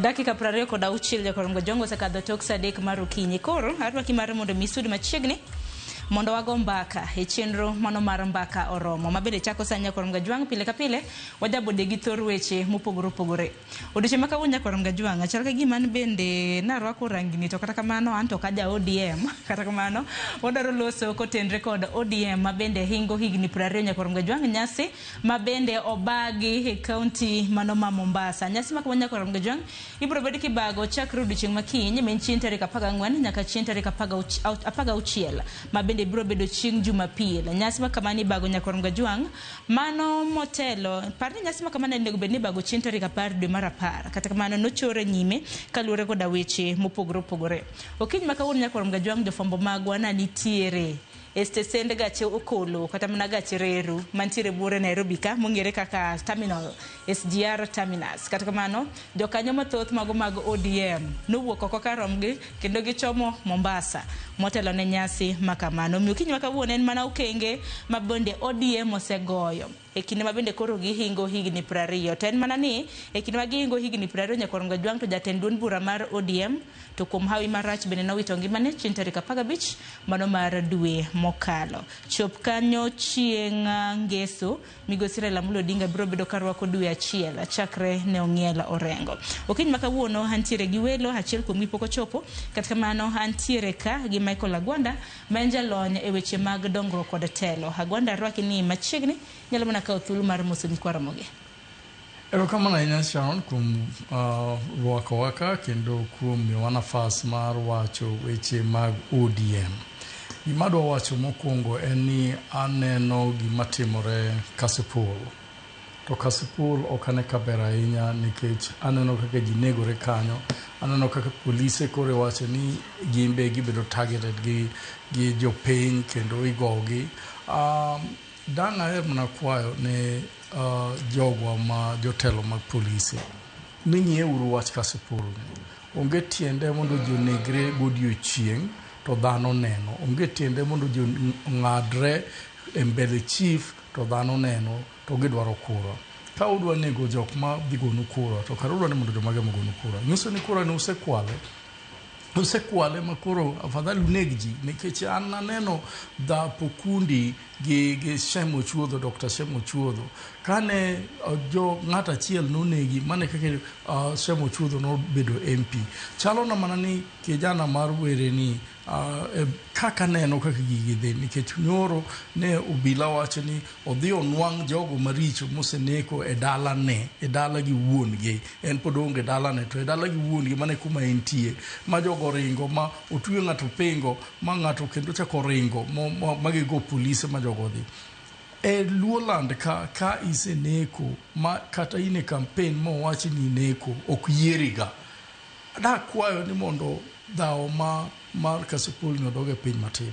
Dakika 26 jakorongo jongo osekadho tok sa 3 mar okinyi. Koro arwaki mar mondo mi isud machiegni mondo wago mbaka e chenro mano mar Mbaka Oromo ma bende chako sani nyakorom Gajwang' pile ka pile wajabode gi thor weche mopogore opogore. Odiochieng' ma kawuono nyakorom Gajwang' chal ka gima an bende narwako rangini to kata kamano an to ok aja ODM kata kamano wadwaro loso kotenre kod ODM ma bende hingo higni 20 nyakorom Gajwang' nyasi ma bende obagi e kaunti mano ma Mombasa. Nyasi ma kama nyakorom Gajwang' ibiro bed kibago chakre odiochieng' ma kiny ma en chieng' tarik 14 nyaka chieng' tarik 16 ma bende biro bedo chieng' Jumapil. Nyasi ma kamano ibago nyakorom Gajwang' mano motelo par ni nyasi ma kamano onego bed ni ibago chieng' tarik 10 dwe mar 10 kata kamano nochore nyime kaluwore koda weche mopogore opogore. Okinyi ma kawuono nyakorom Gajwang' jofwambo magwa na nitiere e stesend gache okolo kata mana gach reru mantiere buore Nairobi ka mong'ere kaka terminal SGR terminus. Kata kamano jokanyo mathoth mago mag ODM nowuok oko kar romgi kendo gichomo Mombasa motelo ne nyasi ma kamano. Omiyo okinyi ma kawuono en mana okenge ma bende ODM osegoyo e kinde ma bende koro gihingo higni 20. To en mana ni e kinde ma gihingo higni 20 nyakorom Gajwang' to jatend duond bura mar ODM to kuom hawi marach bende nowito ngimane chieng' tarik 15 mano mar dwe mokalo. Chop kanyo chieng' ngeso migosi Raila Amolo Odinga biro bedo ka rwako dwe achiel chakre ne ong'iel Orengo. Okinyi ma kawuono antiere gi welo achiel kuomgi pok ochopo kata kamano antiere ka gi Michael Agwanda ma en jalony e weche mag dongruok kod telo. Agwanda arwaki ni machiegni nyalo mana kawo thuolo mar moso nyikwa Ramogi. Erokamano ahinya Sharon kuom rwakowa ka kendo kuom miyowa nafas mar wacho weche mag ODM. Gima adwa wacho mokwongo en ni aneno gima timore Kasipul. To Kasipul ok ane ka ber ahinya nikech aneno kaka ji negore kanyo, aneno kaka polise koro iwacho ni gin be gibedo targeted gi jopiny kendo igogi. Dang' aher mana kwayo ne jogwa ma jotelo mag polise ni ng'iyeuru wach Kasipul ni. Onge tiende mondo ji onegre godiochieng' to dhano neno. Onge tiende mondo ji ong'adre e mbele chief to dhano neno to gidwaro kura. Ka udwa nego jok ma dhi gonu kura to kare udwa ni mondo jomage mogonu kura. Nyiso ni kura ni usekwale. Usekwale ma koro afadhali uneg ji nikech an aneno Dhapo Kundi gi Shem Ochuodho, Dr. Shem Ochuodho. Kane jo ng'at achiel nonegi mane kaka Shem Ochuodho nobedo MP. Chalo na mana ni kijana mar were ni kaka neno kaka gigi dhi nikech nyoro ne obila wacho ni odhi onwang' jogo maricho moseneko e dalane, e dala gi wuon gi. En pod oonge dalane to e dala gi wuon gi mane kuma entie ma jogo oringo ma otwe ng'ato pingo ma ng'ato kendo chako oringo ma gigo polise ma jogo odhi. E Luoland ka iseneko ma kata in e campaign mowachi ni ineko ok yieriga. Dakwayo ni mondo dhawo ma mar Kasipul ni odog e piny matin.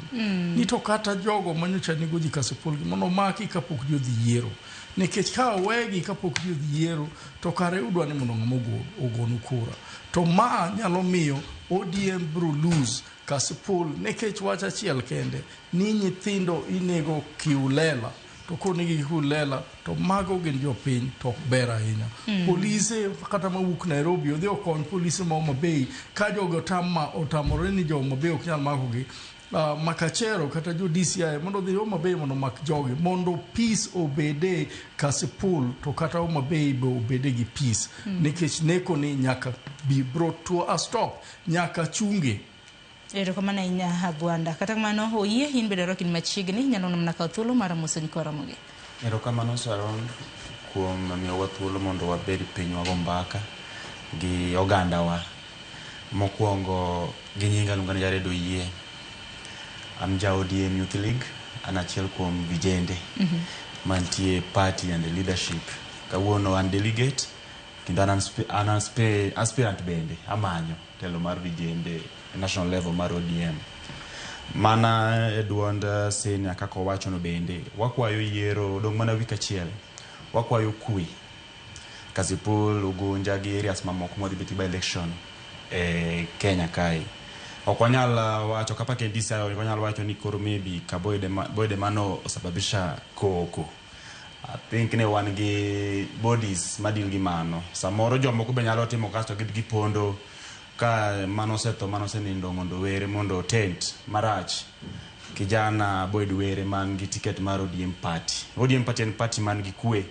Ni to kata jogo manyocha nego ji Kasipul gi mondo omaki kapok ji odhi yiero. Nikech ka owegi kapok ji odhi yiero to kare udwa ni mondo ng'ama ogonu kura. To ma nyalo miyo ODM biro lose Kasipul nikech wach achiel kende ni nyithindo inego kiulela. To konegi kiulela to mago gin jopiny to ok ber ahinya. Polise kata mawuok Nairobi odhi okony polise ma Homa Bay ka jogo otamore ni jo Homa Bay ok nyal makogi. Makachero kata jo DCI mondo odhi Homa Bay mondo omak jogi mondo peace obede Kasipul to kata Homa Bay be obede gi peace. Nikech neko ni nyaka be brought to a stop, nyaka chunge. Erokamano ahinya Agwanda. Kata kamano oyie in bende arwaki ni machiegni nyalo mana kawo thuolo mar moso nyikwa Ramogi. Erokamano Sharon kuom miyowa thuolo mondo wabed piny wago mbaka gi ogandawa. Mokwongo gi nyinga iluonga ni Jared Oyie. An ja ODM Youth League, an achiel kuom vijende mantie party and leadership. Kawuono an delegate kendo an aspirant bende amanyo telo mar vijende e national level mar ODM. Mana e duond senior kaka owachono bende wakwayo yiero odong' mana wik achiel. Wakwayo kwe. Kasipul, Ugunja gi areas mamoko mwadhi bet gi by election e Kenya kae. Ok wanyal wacho kapa ke DCI ok wanyal wacho ni koro maybe Kaboyd ema Boyd ema no osababisha koko. I think ne wan gi bodies madil gi mano. Samoro jomoko be nyalo timo kasto gidhi gipondo ka mano osetho, mano osenindo mondo Were mondo taint marach kijana Boyd Were man gi ticket mar ODM party. ODM party en party man gi kwe,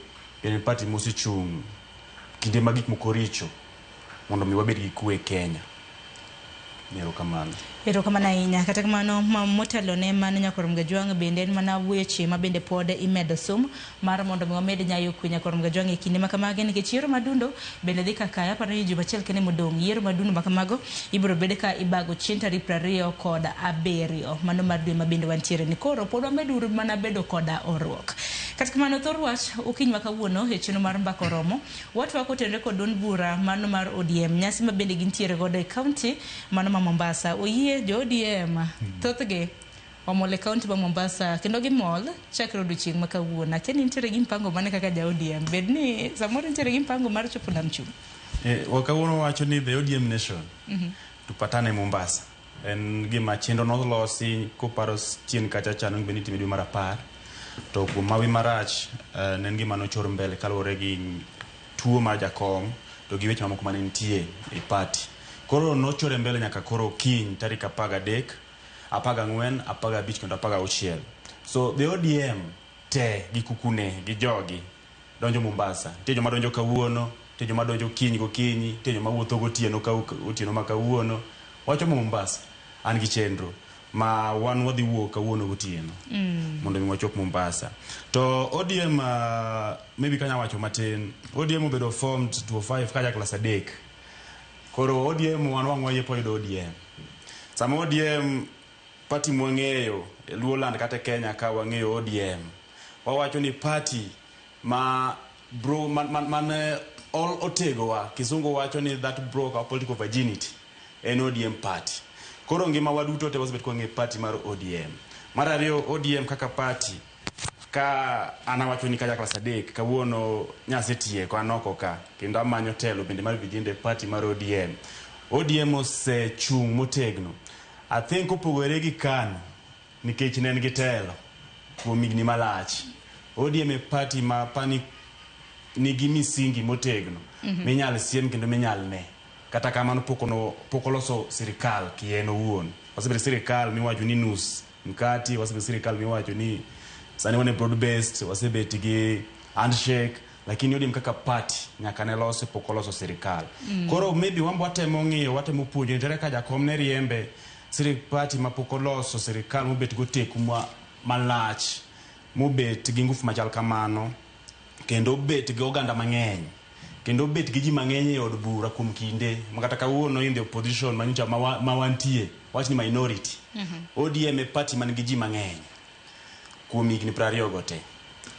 en party mosechung' kinde ma gik moko richo mondo mi wabed gi kwe e Kenya. Erokamano. Erokamano ahinya. Kata kamano, motelo ne mano Nyakorom Gajwang' bende en mana weche ma bende pod imedo sum mar mondo mi wamed nyayo kwe Nyakorom Gajwang' e kinde ma kamagi nikech yiero madundo bende dhi kaka aparo ni juma achiel kende modong' yiero madundo ma kamago ibiro bed ka ibago chieng' tarik 27 mano mar dwe ma bende wantiere ni koro pod wamed uru mana bedo koda horuok. Kata kamano thor wach okinyi ma kawuono e chenro mar mbaka oromo watwako otenore kod duond bura mano mar ODM nyasi ma bende gintiere godo e kaunti mano ma Mombasa. Oyie jo ODM thothgi omol e kaunti ma Mombasa kendo gimol chakre odiochieng' ma kawuono. Akia ni nitiere gi mpango mane kaka ja ODM bed ni samoro nitiere gi mpango mar chopo nam chumbi. Kawuono wacho ni the ODM nation tupatane Mombasa. En gima chenro nolosi koparo chien kacha cha nonego bed ni itime dwe mar 10 to kuom mawi marach ne en gima nochor mbele kaluwore gi tuo mar jakom to gi weche mamoko mane nitie e party. Koro nochore mbele nyaka koro kiny tarik 13, 14, 15 kendo 16. So the ODM te gi kukune gi jogi donjo Mombasa. Nitie joma donjo kawuono, nitie joma donjo kiny gokinyi, nitie joma wuotho gotieno otieno ma kawuono. Wachomo Mombasa. An gi chenro ma wan wadhi wuok kawuono gotieno mondo mi wachop Mombasa. To ODM maybe kanya wacho matin, ODM obedo formed 2005 kaja klas 3. Koro ODM wan wang' wayie poyudo ODM. Sama ODM party mwang'eyo e Luoland kata e Kenya ka wang'eyo ODM, wawacho ni party ma bro man all otegowa, kisungu wacho ni that broke our political virginity, en ODM party. Koro ngima wa duto te wasebet kwang'e party mar ODM. Mar ariyo, ODM kaka party, ka an awacho ni kaja klas 3 kawuono nyasetieko an oko ka kendo amanyo telo bende mar vijende party mar ODM. ODM osechung' motegno. I think opogore gi KANU nikech ne en gi telo kuom higni malach. ODM e party ma pani nigi misingi motegno minyal siem kendo minyal ne. Kata kamano pok oloso sirikal kien owuon. Wasebedo sirikal miwacho ni nus mkati, wasebedo sirikal miwacho ni sani wan e broad based, wasebet gi handshake, lakini ODM kaka party nyaka ne lose pok oloso sirikal. Koro maybe wan watemo ng'iyo, watemo puonjo nitiere ka jakom ne riembe party ma pok oloso sirikal mobet goteku malach, mobet gi ngufu machal kamano, kendo obet gi oganda mang'eny, kendo obet gi ji mang'eny e od bura kuom kinde ma kata kawuono in the opposition manyicha ma wantie wach ni minority. ODM e party man gi ji mang'eny kuom higni 20 go te.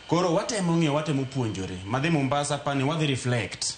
Koro watemo ng'iyo, watemo puonjore. Madhi Mombasa pani wadhi reflect,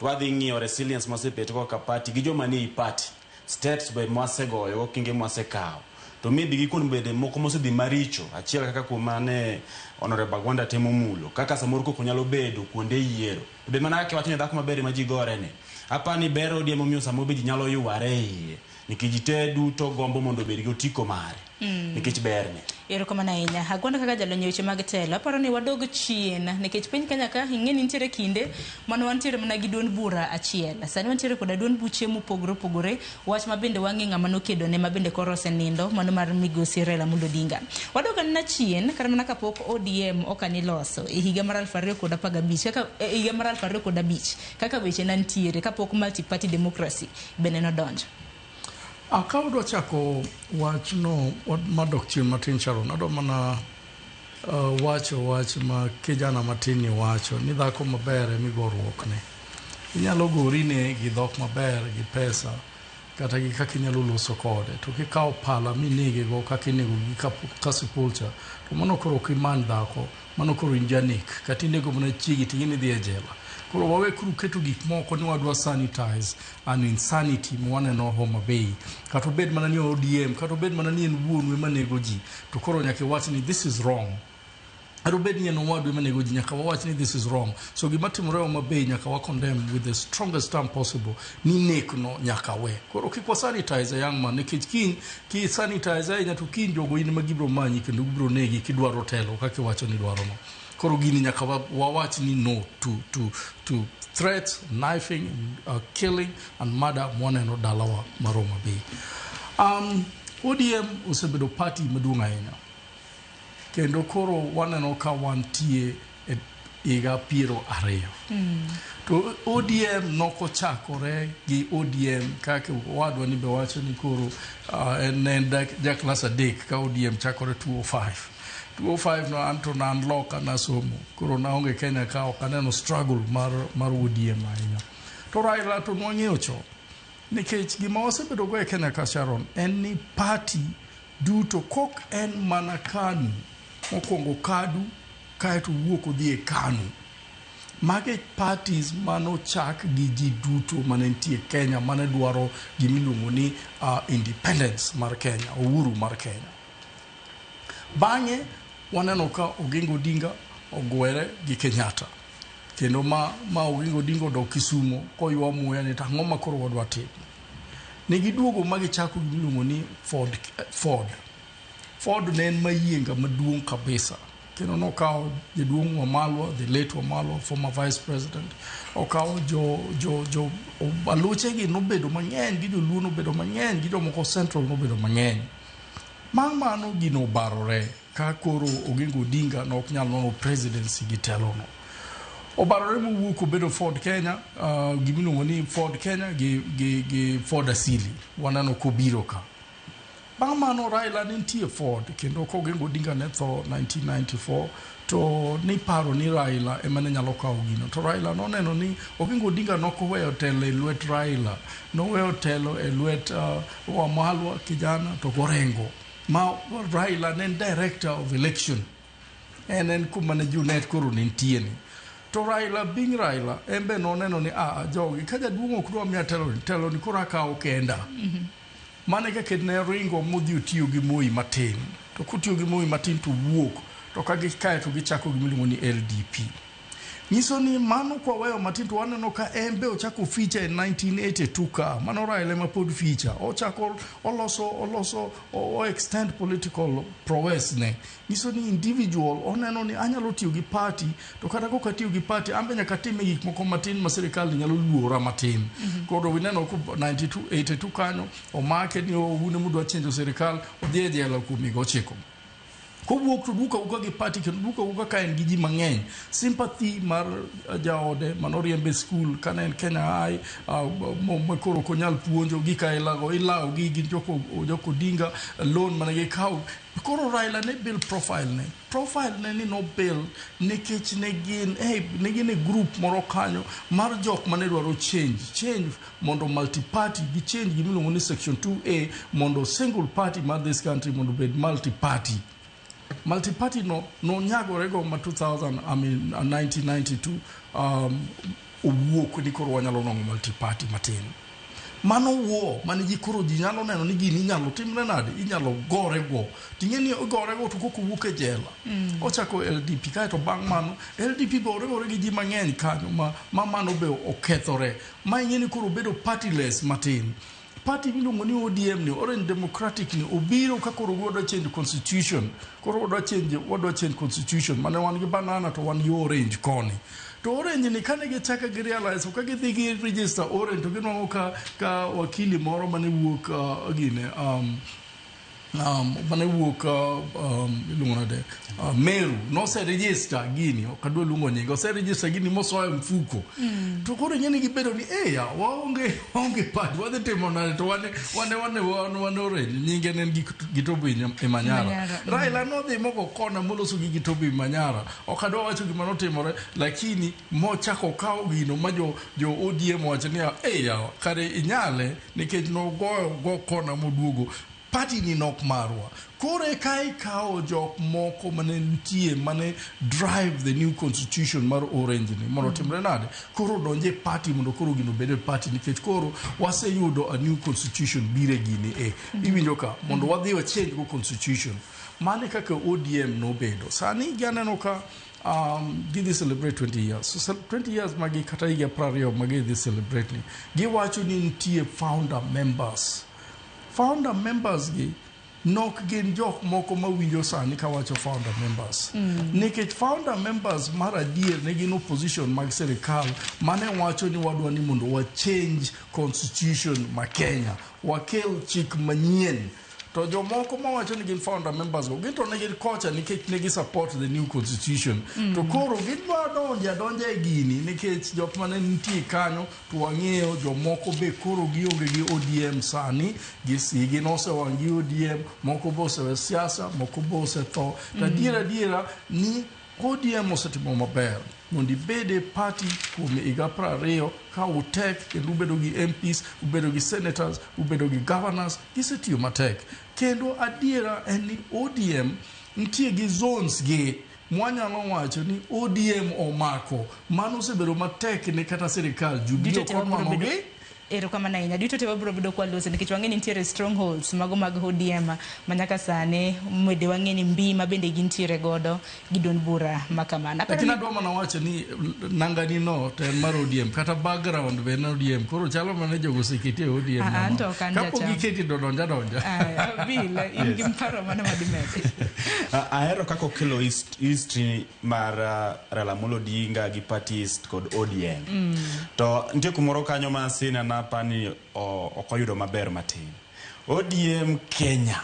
wadhi ng'iyo resilience mwasebet go kaka party gi joma nie party, steps be mwasegoyo okenge mwasekawo, to maybe gi kuonde bende moko mosedhi maricho. Achiel kaka kuom mane Honorable Agwanda temo mulo kaka samoro koko nyalo bedo kuonde yiero, to be mana kaka iwacho ni dhako maber ema ji gore ne apani ber ODM omiyo samoro be ji nyalo yware e iye nikech ji te duto gombo mondo obed gi otiko mare nikech berne. Erokamano ahinya. Agwanda kaka jalony e weche mag telo, aparo ni wadog chien nikech piny Kenya ka ing'e ni nitiere kinde mane wantiere mana gi duond bura achiel. Sani wantiere koda duond buche mopogore opogore, wach ma bende wang'e ng'ama nokedo ne ma bende koro osenindo, mano mar migosi Raila Amolo Odinga. Wadog anena chien kata mana kapok ODM okani loso e higa mar 2015 kaka e higa mar 2005 kaka weche ne nitiere kapok multi party democracy bende nodonjo. Ka wadwa chako wachno madok chien matin Sharon, adwa mana wacho wach ma kijana matin ni wacho ni dhako maber ema igoruok ne. Inyalo gori ne gi dhok maber gi pesa kata gi kaka inyalo loso kode, to kikawo pala minege go kaka inego gi kasipul cha, to mano koro ok imany dhako, mano koro in janek, kata inego mana chiegi to ing'e ni idhi e jela. Koro wawe kuru keto gik moko ni wadwa sanitize an insanity ma waneno Homa Bay. Kata obed mana ni ODM, kata obed mana ni en wuonu ema nego ji, to koro nyaka iwach ni this is wrong. Kata obed ni en owadu ema nego ji, nyaka wawach ni this is wrong. So gima timore Homa Bay nyaka wa condemn with the strongest term possible ni nek no nyaka we. Koro kik wa sanitize a young man, nikech kiny ki sanitize ahinya to kiny jogo in ema gibiro manyi kendo gibiro negi kidwaro telo kaka iwacho ni idwaro no. Koro gini nyaka wawach ni no to threats, knifing, killing and murder mwaneno dalawa mar Homa Bay. ODM osebedo party maduong' ahinya. Kendo koro waneno ka wantie e higa 20. To ODM nokochakore gi ODM kaka owadwa ni be wacho ni koro en ne en ja klas 3 ka ODM chakore 205. 205 no anto ne an loka nasomo. Koro naonge Kenya ka ok aneno struggle mar ODM ahinya. To Raila to nwang'eyo chon. Nikech gima wasebedo go e Kenya ka Sharon en ni party duto kok en mana KANU. Mokwongo KADU kaeto wuok odhi e KANU. Mage parties manochak gi ji duto mane nitie Kenya mane dwaro gimiluongo ni independence mar Kenya, uhuru mar Kenya. Bang'e waneno ka Oginga Odinga ogwere gi Kenyatta. Kendo ma Oginga Odinga odok Kisumo koywa muya ni to ang'o ma koro wadwa timo. Ne giduogo ma gichako gimiluongo ni Ford. Ford. Ford ne en mayienga maduong' kabisa. Kendo nokawo jaduong' Wamalwa, the late Wamalwa, former vice president. Okawo jo aluchegi nobedo mang'eny, gi joluo nobedo mang'eny, gi jomoko Central nobedo mang'eny. Bang' mano gino obarore ka koro Oginga Odinga ne ok nyal nono presidency gi telono. Obarore mowuok obedo Ford Kenya, gimiluongo ni Ford Kenya gi Ford Asili. Waneno kobiro ka. Bang' mano Raila ne nitie Ford kendo ka Oginga Odinga ne tho 1994 to niparo ni Raila ema ne nyalo kawo gino. To Raila noneno ni Oginga Odinga nokoweyo telo e lwet Raila, noweyo telo e lwet Wamalwa kijana to Gorengo. Ma Raila ne en director of election. En kuma ne Junet koro ne nitie ni. To Raila being Raila, en be noneno ni jogi ka jaduong' ok dwa miya telo ni, telo ni koro akawo kenda. Mane kaka ne ringo modhi otiyo gi Moi matin. To kotiyo gi Moi matin to wuok. To ka gikae to gichako gimiluongo ni LDP. Nyiso ni mano kwa weyo matin to waneno ka en be ochako feature in 1982 ka. Mano Raila ema pod feature. Ochako oloso o extend political prowess ne. Nyiso ni individual oneno ni anyalo tiyo gi party to kata kok atiyo gi party an be nyaka atime gik moko matin ma sirikal ni nyalo luora matin. Koro wineno ko 92 82 kanyo omake ni un emudwa chenjo sirikal odhi e jela kuom higa 9. Kowuok to duogo awuoka gi party kendo duogo awuoka ka en gi ji mang'eny. Sympathy mar jaode manoriembe e skul kane en Kenya High ma koro ok onyal puonjo gik ailago ilawo gi gin jok Odinga loan mane gikawo. Koro Raila ne build profile ne. Profile ne ni no build nikech ne gin e group moro kanyo mar jok mane dwaro change mondo multi-party gi change gimiluongo ni section 2A mondo single party mar this country mondo obed multi-party. Multi-party no nonyagore go ma 2000, I mean, 1992 owuok ni koro wanyalo nwang'o multi-party matin. Mano wuo mane ji koro ji nyalo neno ni gini inyalo timre nade, inyalo gore go. Ting'e ni ogore go to kok owuok e jela. Ochako LDP kaeto bang' mano LDP be oriwore gi ji mang'eny kanyo ma mano be okethore. Ma ing'e ni koro obedo partyless matin. Party miluongo ni ODM ni, Orange Democratic ni, obiro ka koro wadwa change constitution. Koro wadwa change constitution. Mane wan gi banana to wan gi orange koni. To orange ni kane gichako gi realize ka gidhi gi register orange to ginwang'o ka wakili moro mane wuok gine mane wuok iluongo nade Meru nose register gini ok adwa luongo nyinge ose register gini mosoyo mfuko. To koro ing'e ni gibedo ni eh ya waonge party wadhi timo nade to wan orange nyinge ne en Gitobu Imanyara. Raila nodhi mogo kona moloso gi Gitobu Imanyara. Ok adwa wacho gima notimore lakini mochako okawo gino ma jo ODM owacho niya eh ya kare inyale nikech nogoyo go kona moduogo. Party ni nok marwa. Koro eka ikawo jok moko mane nitie mane drive the new constitution mar orange ni mondo timre nade koro donje party mondo koro gino obed e party nikech koro waseyudo a new constitution bire gini e iwinjo ka mondo wadhi wa change go constitution. Mane kaka ODM nobedo. Sani gianeno ka gidhi celebrate 20 years. So 20 years magi kata higa 20 magi dhi celebrate ni. Giwacho ni nitie founder members. Founder members gi Nok gin jok moko mawinjo sani kawacho founder members. Nikech founder members mar adier ne gin opposition mag sirikal mane wacho ni wadwa ni mondo wa change constitution ma Kenya, wakel chik manyien. To jomoko mawacho ni gin founder members go, gin to ne gin kocha nikech ne gi support the new constitution. To koro gidwa donjo adonja e gini nikech jok mane nitie kanyo to wang'eyo jomoko be koro gionge gi ODM sani, gi nosewang' gi ODM, moko be osewe siasa, moko be osetho. To adiera adiera ni ODM osetimo maber mondo ibed e party kuom higa 20 ka utek kendo ubedo gi MPs, ubedo gi senators, ubedo gi governors, gisetiyo matek. Kendo adiera en ni ODM nitie gi zones gi mwanyalo wacho ni ODM omako. Mano osebedo matek ne kata sirikal Jubilee Duto te ok wabiro onwang'o bedo gi. Erokamano ahinya. Duto te wabiro bedo kwalose nikech wang'e ni nitiere strongholds mago mag ODM ma nyaka sani mwede wang'e ni mbi ma bende gintiere godo gi duond bura ma kamano. Aparo Lakini ni adwa mana wacho ni nangani no to en mar ODM kata background be en ODM koro chalo mana jogo oseketi e ODM. Ah, mama. anto ok an Kapok jacham. giketi to donja donja. Aya, Bill, in gi paro mane madimedi? Ahero kaka okelo history mar Raila Amolo Odinga gi parties kod ODM. To nitie kumoro kanyo ma Sina napani ok oyudo maber matin. ODM Kenya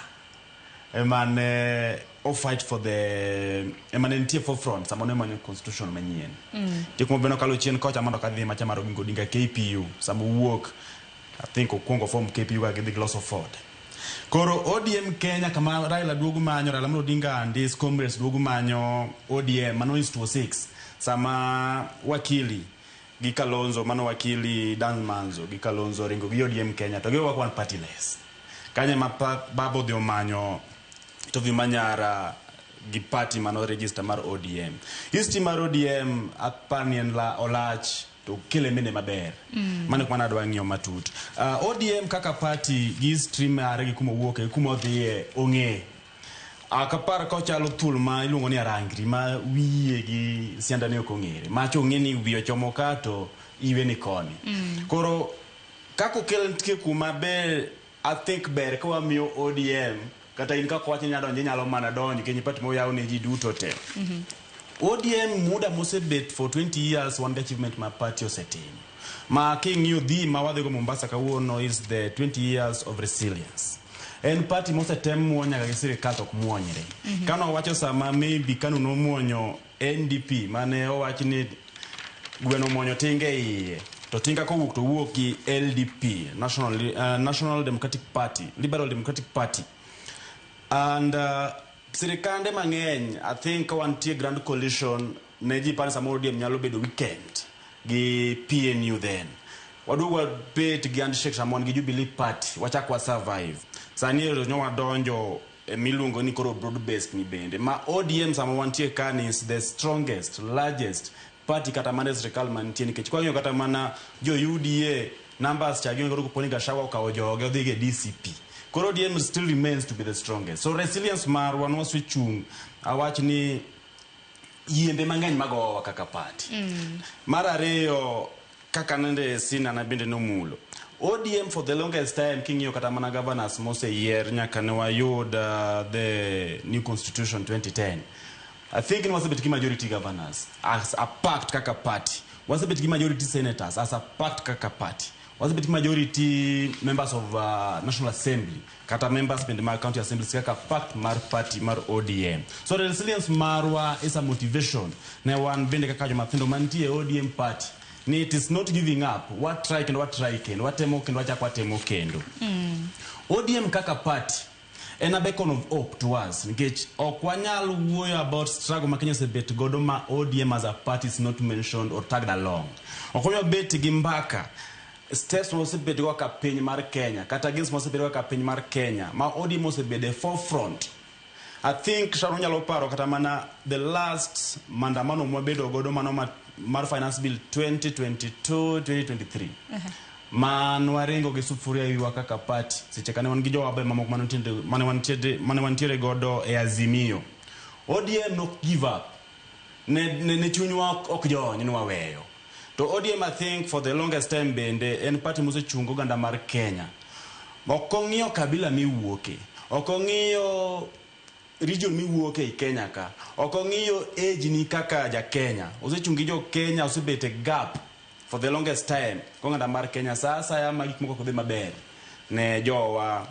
emane o fight for the emane nitie forefront sama ne manyo constitution manyien. Nitie kuma bende okalo chien kocha mondo kadhi macha mar Oginga Odinga KPU sama owuok I think okwongo form KPU ka gidhi giloso Ford. Koro ODM Kenya kama Raila duogo manyo, Raila Amolo Odinga and his comrades duogo manyo ODM mano is 2006 sama wakili gi Kalonzo mano wakili Dan Manzo gi Kalonzo ringo gi ODM Kenya to giwako one party less. Kanye ma baba odhi omanyo Tovi Manyara gi party mano register mar ODM. History mar ODM apar ni en la olach to kele mine maber. Mano kuma nadwa ng'iyo matut. ODM kaka party gi history mare gi kuma owuoke gi kuma odhiye ong'e. Ok apar ka ochalo thuol ma iluongo ni arangri ma wiye gi siandane ok ong'ere. Macha ong'e ni wiye ochomo ka to iwe ni koni. Koro kaka okel nitie kuma ber I think ber ka wamiyo ODM kata in kaka wach ni inyalo donjo inyalo mana donjo nikech party moyaw ne ji duto te. ODM muda mosebet for 20 years wan gi achievement ma party osetimo. Ma king'iyo theme ma wadhigo Mombasa kawuono is the 20 years of resilience. En party mosetem muony nyaka gi sirikal to ok muonyre. Kano wacho sama maybe Kanu nomuonyo NDP mane owach ni gweno omuonyo tinga e iye to tinga kowuok to wuok gi LDP National Democratic Party Liberal Democratic Party and sirikande mang'eny I think ka wantie grand coalition ne ji paro ni samoro ODM nyalo bedo weekend gi PNU then waduogo wabet gi handshake sama wan gi Jubilee Party wachak wa survive sani ero nyo wadonjo e miluongo ni koro broad based ni bende ma ODM sama wantie ka ni is the strongest largest party kata mana e sirikal mantie nikech kwang'iyo kata mana jo UDA numbers cha ging'o koro koponi Gachagua okawo joge odhi go e DCP koro ODM still remains to be the strongest so resilience marwa nwasechung' awach ni yiende mang'eny magowa kaka party mar ariyo kaka nende Sina na bende nomulo ODM for the longest time king'iyo kata mana governors moseyier nyaka ne wayud the new constitution 2010 I think ni wasebet gi majority governors as a pact kaka party wasebet gi majority senators as a pact kaka party wasebet gi majority members of National Assembly kata members bende mag county assemblies kaka pact mar party mar ODM so the resilience marwa is a motivation ne wan bende kaka jomathindo mantie e ODM party ni it is not giving up wa try kendo wa try kendo watemo kendo wachako watemo kendo ODM kaka party en a beacon of hope to us nikech ok wanyal wuoyo about struggle ma Kenya osebet godo ma ODM as a party is not mentioned or tagged along ok wanyal bet gi mbaka steps ma osebet go kaka piny mar Kenya kata gains ma osebet go kaka piny mar Kenya ma ODM osebedo e forefront I think Sharon nyalo paro kata mana the last maandamano mwabedo godo mano mar finance bill 2022 2023 ma nwaringo gi sufuria e wiwa kaka party seche kane wan gi jowabe mamoko mane wantiere godo e Azimio ODM nok give up ne chunywa ok jony ni waweyo to ODM I think for the longest time bende en party mosechungo oganda mar Kenya ok ong'iyo kabila miwuoke Ok ong'iyo region miwuoke ei Kenya ka. Ok ong'iyo age ni kaka ja Kenya. Osechung' gi jo Kenya, osebet e gap for the longest time kong'anda mar Kenya sa asaya ma gik moko ok dhi maber ne jowa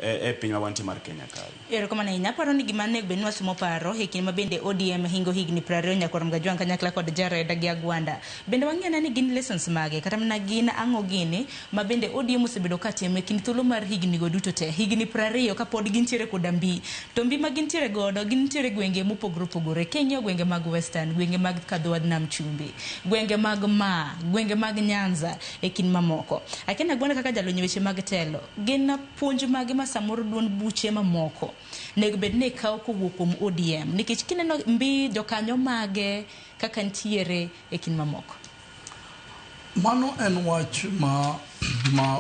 e piny ma wantie mar Kenya kae. Erokamano ahinya. Aparo ni gima onego bed ni wasumo paro e kinde ma bende ODM hingo higni 20 nyaka Orom Gajwang' kanyakla kod Jared gi Agwanda. Bende wang'e ni gin lessons mage kata mana gin ang'o gini ma bende ODM osebedo ka timo e kind thuolo mar higni go duto te. Higni 20 kapod gintiere koda mbi. To mbi ma gintiere godo gintiere gwenge mopogore opogore. King'iyo gwenge mag Western, gwenge mag Kadhowadh Nam Chumbi, gwenge mag Maa, gwenge mag Nyanza e kind mamoko. Akena Agwanda kaka jalony e weche mag telo, gin puonj mage ma samoro duond buche mamoko nego bed ni kawo kowuok kuom ODM nikech kineno mbi jokanyo mage kaka ntiere e kind mamoko. Mano en wach ma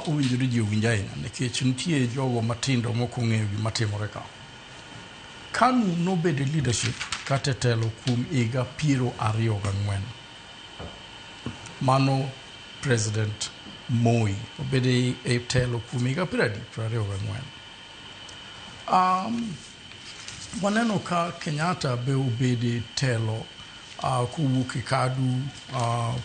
owinjore ji owinj ahinya nikech nitie jogo matindo mok ong'eyo gima timore ka. KANU nobedo e leadership kata e telo kuom higa 24. Mano President Moi obedo e telo kuom higa 24. Waneno ka Kenyatta be obedo e telo kowuok e KADU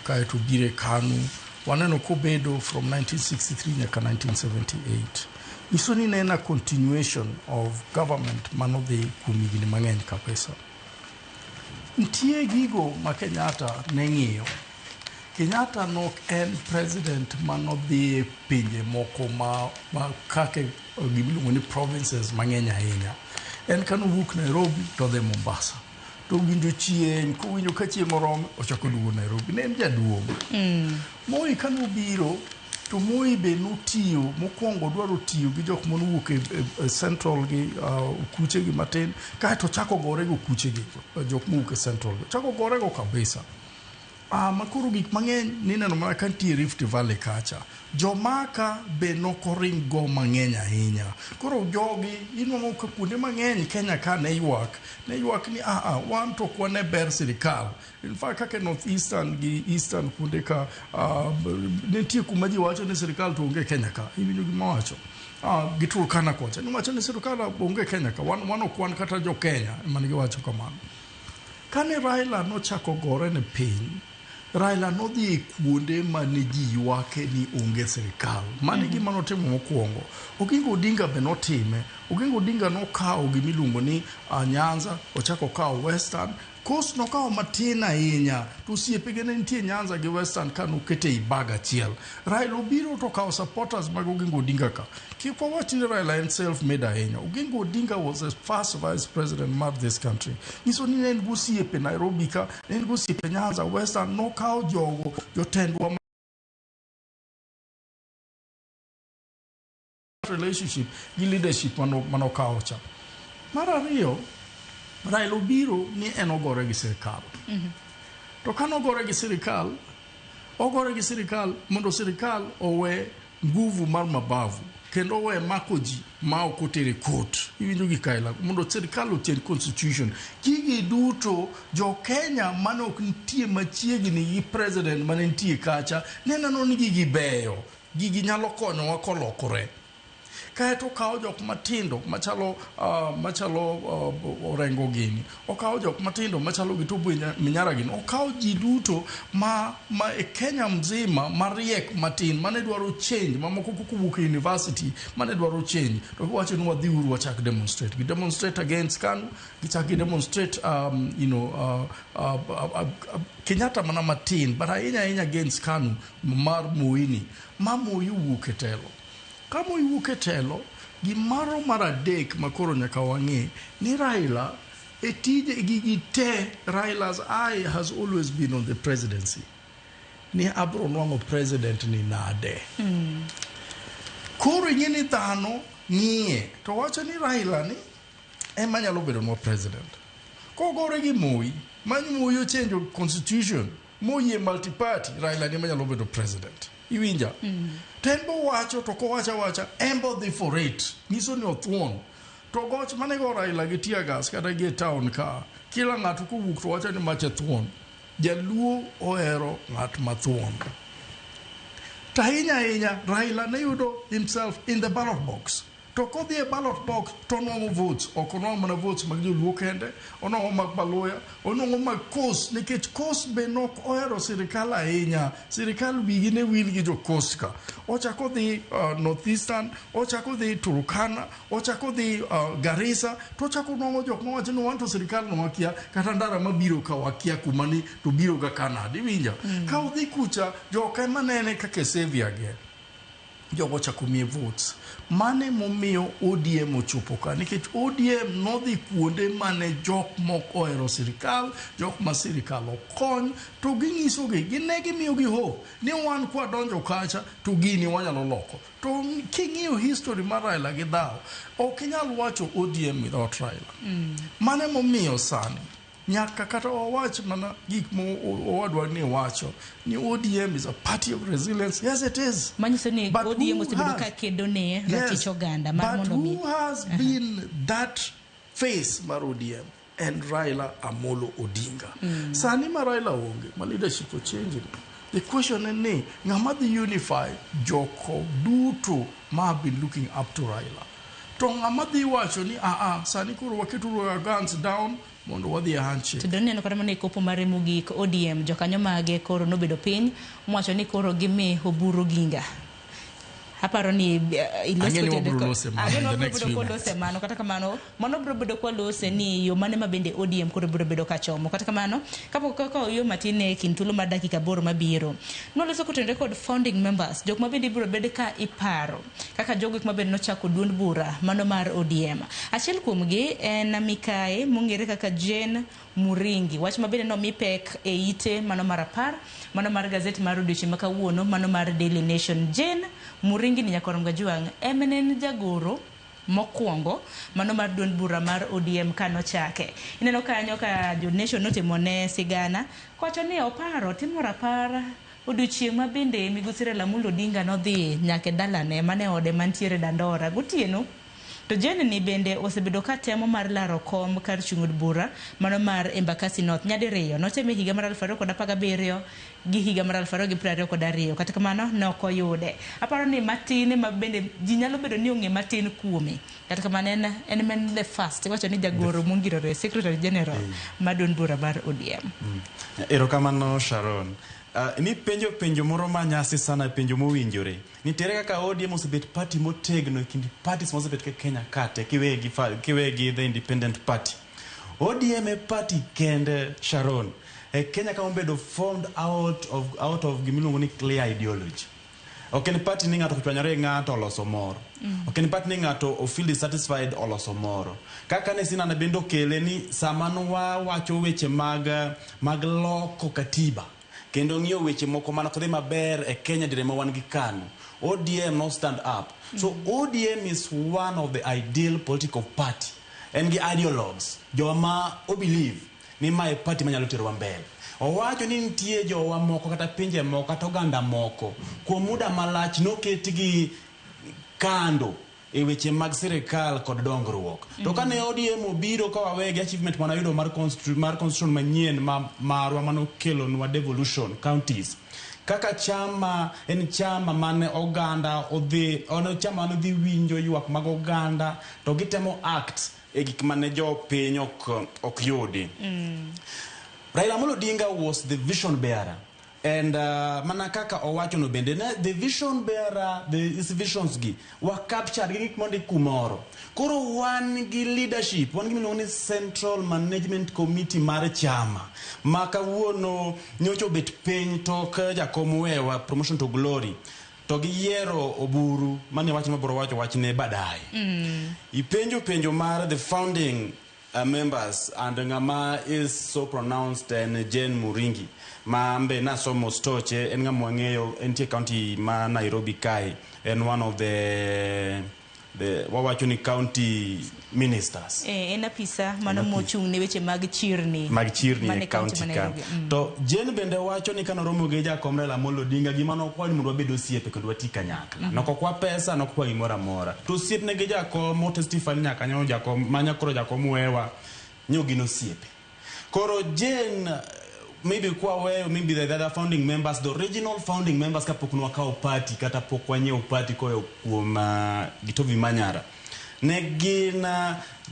kaeto obiro e KANU. Waneno kobedo from 1963 nyaka 1978. Nyiso ni ne en a continuation of government manodhi kuom higni mang'eny kabisa. Nitie gigo ma Kenyatta ne ng'iyo. Kenyatta nok en president manodhi e pinje moko ma kaka gimiluongo ni provinces mang'eny ahinya. En kanowuok Nairobi to odhi Mombasa. To winjo chieng', kowinjo ka chieng' orome, ochako duogo Nairobi. Ne en jaduong'. Moi kanobiro, to Moi be notiyo, mokwongo dwaro tiyo gi jok manowuok e Central gi okuche gi matin, kaeto ochako gore gi okuche gi, jok mowuok e Central gi. Ochako gore go kabisa. Ma koro gik mang'eny nineno mana ka nitie Rift Valley kacha. Jomaka be nokoring go mang'eny ahinya. Koro jogi inwang'o ka kuonde mang'eny Kenya ka ne ywak ni wan to ok wane ber sirikal. In fact kaka North Eastern gi Eastern kuonde ka nitie kuma ji wacho ni sirikal to onge Kenya ka. Iwinjo gima wacho? Gi Turkana kocha. Niwacho ni sirikal onge Kenya ka. Wan ok wan kata jo Kenya ema ne giwacho kamano. Kane Raila nochako gore ne piny, Raila nodhi e kuonde mane ji ywake ni onge sirikal. Mano e gima notimo mokwongo. Oginga Odinga be notime. Oginga Odinga nokawo gimiluongo ni Nyanza, ochako okawo Western. Coast nokawo matin ahinya, to osiepege ne nitie Nyanza gi Western ka nokete ei bag achiel. Raila obiro to okawo supporters mag Oginga Odinga ka. Kik wawach ni Raila en self-made ahinya. Oginga Odinga was the first vice president mar this country. Nyiso ni ne en gosiepe Nairobi ka, ne en gosiepe Nyanza, Western, nokawo jogo, jotendwa relationship gi leadership manokawo cha. Mar ariyo, Raila obiro ni en ogore gi sirikal. To kanogore gi sirikal, ogore gi sirikal mondo sirikal owe nguvu mar mabavu kendo owe mako ji ma ok otere court. Iwinjo gi kaila mondo sirikal ochange constitution. Gigi duto jo Kenya mane ok nitie machiegni gi president mane nitie kacha ne neno ni gigi beyo. Gigi nyalo konyowa kolokore. Kaeto okawo jok matindo machalo Orengo gini, okawo jok matindo machalo gi Tobo Minyara gini, okawo ji duto ma e Kenya mzima mariek matin mane dwaro change, mamoko kowuok e university mane dwaro change, to giwacho ni wadhi uru wachak demonstrate. Gi demonstrate against KANU, gichak gi demonstrate Kenyatta mana matin, but ahinya ahinya against KANU mar Moi ma Moi owuok e telo. Ka Moi wuok e telo, gimaro mar adek ma koro nyaka wang'e ni Raila e tije gigi te, Raila's eye has always been on the presidency. Ni abro nwang'o president ni nade. Koro ing'e ni dhano ng'iye to wacho ni Raila ni ema nyalo bedo nwa president. Kogore gi Moi, many Moi ochange constitution, moyie multi-party, Raila ni ema nyalo bedo president. Iwinja? To en bo wacho to kowacho awacha, en bo dhi for it. Nyiso ni othuon. To goch mane go Raila gi tear gas kata gi e town ka, kila ng'ato kowuok to wacho ni mache thuon. Jaluo ohero ng'at ma thuon. To ahinya ahinya, Raila ne yudo himself in the ballot box. To kodhi e ballot box to onwang'o votes, ok onwang'o mana votes mag joluo kende, onwang'o mag Baluya, onwang'o mag Coast, nikech Coast be nok ohero sirikal ahinya. Sirikal wigi ne wil gi jo Coast ka. Ochako dhi North Eastern, ochako dhi Turkana, ochako dhi Garissa, to ochako nwang'o jok mawacho ni wan to sirikal no wakia, kata ndara mabiro ka wakia kuma ni to biro ga kanade, iwinjo? Ka odhi kucha, joka ema nene kaka savior gi. Jogo ochako miye votes. Mane momiyo ODM ochopo ka, nikech ODM nodhi kuonde mane jok mok ohero sirikal, jok ma sirikal ok kony, to ginyisogi, gine gimiyogi hope ni wan kwadonjo kacha to gini wanyalo loko. To king'iyo history mar Raila gi dhaw, ok inyal wacho ODM without Raila. Mane momiyo sani nyaka kata wawach mana gik ma owadwa ni wacho ni ODM is a party of resilience. Yes, it is. Manyiso ni But ODM who osebedo ka kedo ne ratich oganda mar but mondo mi who has been that face mar ODM? And Raila Amolo Odinga. Sani ma Raila onge, ma leadership ochange. The question en ni, ng'ama dhi unify joko duto ma have been looking up to Raila? To ng'ama dhi wacho ni, sani koro waketuru our guns down mondo wadhi e handshake. To doneno kata mana e kopo mare mogik ODM jokanyo mage koro nobedo piny mowacho ni koro gimi Oburu Oginga. Aparo ni ilos Ang'e ni kotende wabiro ko- lose mano Ang'e ni in the wabiro next bedo few kwalose minutes. mano. Kata kamano, mano biro bedo kwalose ni yo mane ma bende ODM koro biro bedo kachomo. Kata kamano, kapok wakawo yo matin e kind thuolo mar dakika 8 mabiro, noloso kotenore kod founding members, jok ma bende ibiro bed ka iparo kaka jogo ma bende nochako duond bura mano mar ODM. Achiel kuomgi en Mikae mong'ere kaka Jane Muringi. Wach ma bende nomi pek e ite mano mar 10, mano mar gazet mar odiochieng' ma kawuono, mano mar Daily Nation. Jane Muringi ni nyakorom Gajwang' em ne en jagoro mokwongo mano mar duond bura mar ODM kanochake. Ineno kanyo ka jo Nation notimone sigana kowacho ni oparo timo rapar odiochieng' ma bende migosi Raila Amolo Odinga nodhi nyaka e dalane mane ode mantiere Dandora gotieno. To Jane ni bende osebedo ka temo mar laro kom kar chung' od bura mano mar Embakasi North nyadiriyo. Noteme higa mar 2017 gi higa mar 2022. Kata kamano ne ok oyude. Aparo ni matin ma bende ji nyalo bedo ni ong'e matin kuome. Kata kamano en men the first. Iwacho ni jagoro mongirore Secretary General mar duond bura mar ODM. Erokamano Sharon. Ni penjo penjo moro ma nyasi sana, penjo mowinjore. Nitiere kaka ODM osebet party motegno e kind parties mosebet ka Kenya ka te, kiwe gi the Independent Party. ODM e party kende, Sharon, e Kenya ka mobedo formed out of gimiluongo ni clear ideology. Ok en party ni ng'ato ochwanyore gi ng'ato oloso moro. Ok en party ni ng'ato o feel dissatisfied oloso moro. Kaka ne Sinana bende okele ni sama nwawacho weche mag loko katiba kendo ng'iyo weche moko mana kodhi maber e Kenya dire ma wan gi KANU. ODM no stand up. So ODM is one of the ideal political party. En gi ideologues, joma o believe ni mae party manyalo terowa mbele. Owacho ni nitie jowa moko kata pinje moko kata oganda moko kuom muda malach noketgi kando e weche mag sirikal kod dongruok. To kane ODM obiro ka wawe gi achievement mane wayudo mar constitution manyien ma marwa manokelonwa devolution counties. Kaka chama en chama mane oganda odhi, en chama mane odhi winjo ywak mag oganda to gitemo act e gik mane jopiny ok yudi. Raila Amolo Odinga was the vision bearer. And mana kaka owacho no bende ne the vision bearer, the his visions gi were captured gi gik mondik kumoro. Koro wan gi leadership, wan gi miluongo ni Central Management Committee mar chama ma kawuono nyocha obet piny tok jakom wewa promotion to glory to giyiero Oburu mane wach mabiro wacho wachne baadaye. Ipenjo penjo mar the founding members and ng'ama is so pronounced en Jane Muringi ma mbe nasomo stoche en ng'ama wang'eyo entie county ma Nairobi kae en one of the wawacho ni county ministers. En apisa mano En apisa. mochung' ne weche mag chirni mag chirni mane e county ma ka. Nairobi. To Jane bende wacho ni kanoromo gi jakom Raila Amolo Odinga gima nokwayo ni mondo wabed osiepe kendo wati kanyakla. Nokokwa pesa, nokokwa gimoro amora. To osiepne gi jakom o testify ni nyaka nyo jakom manya koro jakom wewa nyo gin osiepe. Koro Jane maybe kwa weyo maybe the other founding members, the original founding members kapok nwakawo party kata pok wanyiewo party koyo kuom Gitovi Manyara. Ne gin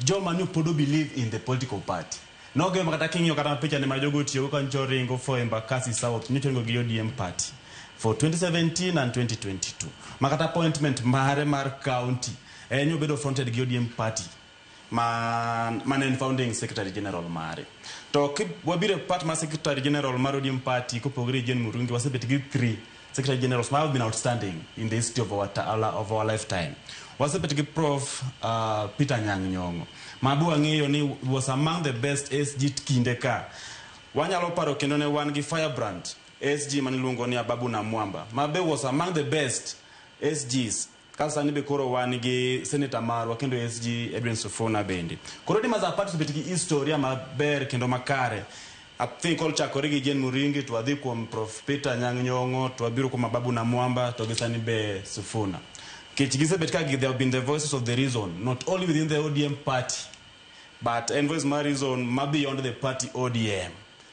joma ne pod believe in the political party. Nogemo kata king'iyo kata picha ne ma jogo otiyogo ka nyocha oringo for Embakasi South, nyocha oringo gi ODM party for 2017 and 2022. Ma kata appointment mare mar county en obedo fronted gi ODM party ma mane en founding secretary general mare. To wabiro e part mar secretary general mar ODM party kopogore gi Jane Murungi wasebet gi 3 secretary generals ma have been outstanding in the history of our lifetime. Wasebet gi Prof Peter Anyang' Nyong'o ma be wang'eyo ni was among the best SG kinde ka. Wanyalo paro kendo ne wan gi Firebrand SG maniluongo ni Ababu Namwamba ma be was among the best SGs. Ka sani be koro wan gi senator marwa kendo SG Edwin Sifuna bende. Koro ODM as a party osebet gi historia maber kendo makare. I think kochakore gi Jane Muringi to wadhi kuom Prof Peter Anyang' Nyong'o to wabiro kuom Ababu Namwamba to gi sani be Sifuna. Nikech gisebet ka they have been the voices of the reason not only within the ODM party but en voice mar reason ma beyond the party ODM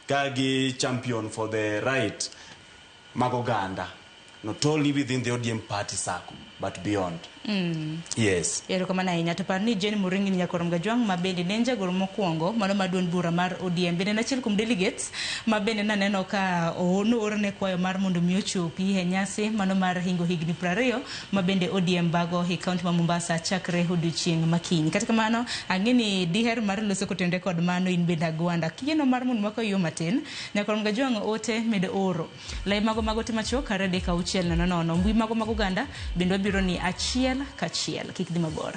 ka gi champion for the right mag oganda not only within the ODM party circle but beyond. Yes. Erokamano ahinya. To par ni Jane Muringi ni nyakwar Mgajwang' ma bende ne en jagoro mokwongo mano mar duond bura mar ODM. Bende en achiel kuom delegates ma bende naneno ka noorne kwayo mar mondo mi ochopi e nyasi mano mar hingo higni 20 ma bende ODM bago e kaunti ma Mombasa chakre odiochieng' makiny. Kata kamano, ang'e ni diher mar loso kotenore kod mano in bende Agwanda. Kiyeno mar mondo mako yo matin, nyakwar Mgajwang' ote med oro. Lai mago mag ote machuok 2 3 6 0 0. Mbui mago mag oganda bende wabiro ni achiel kachiel. Kik dhi mabor.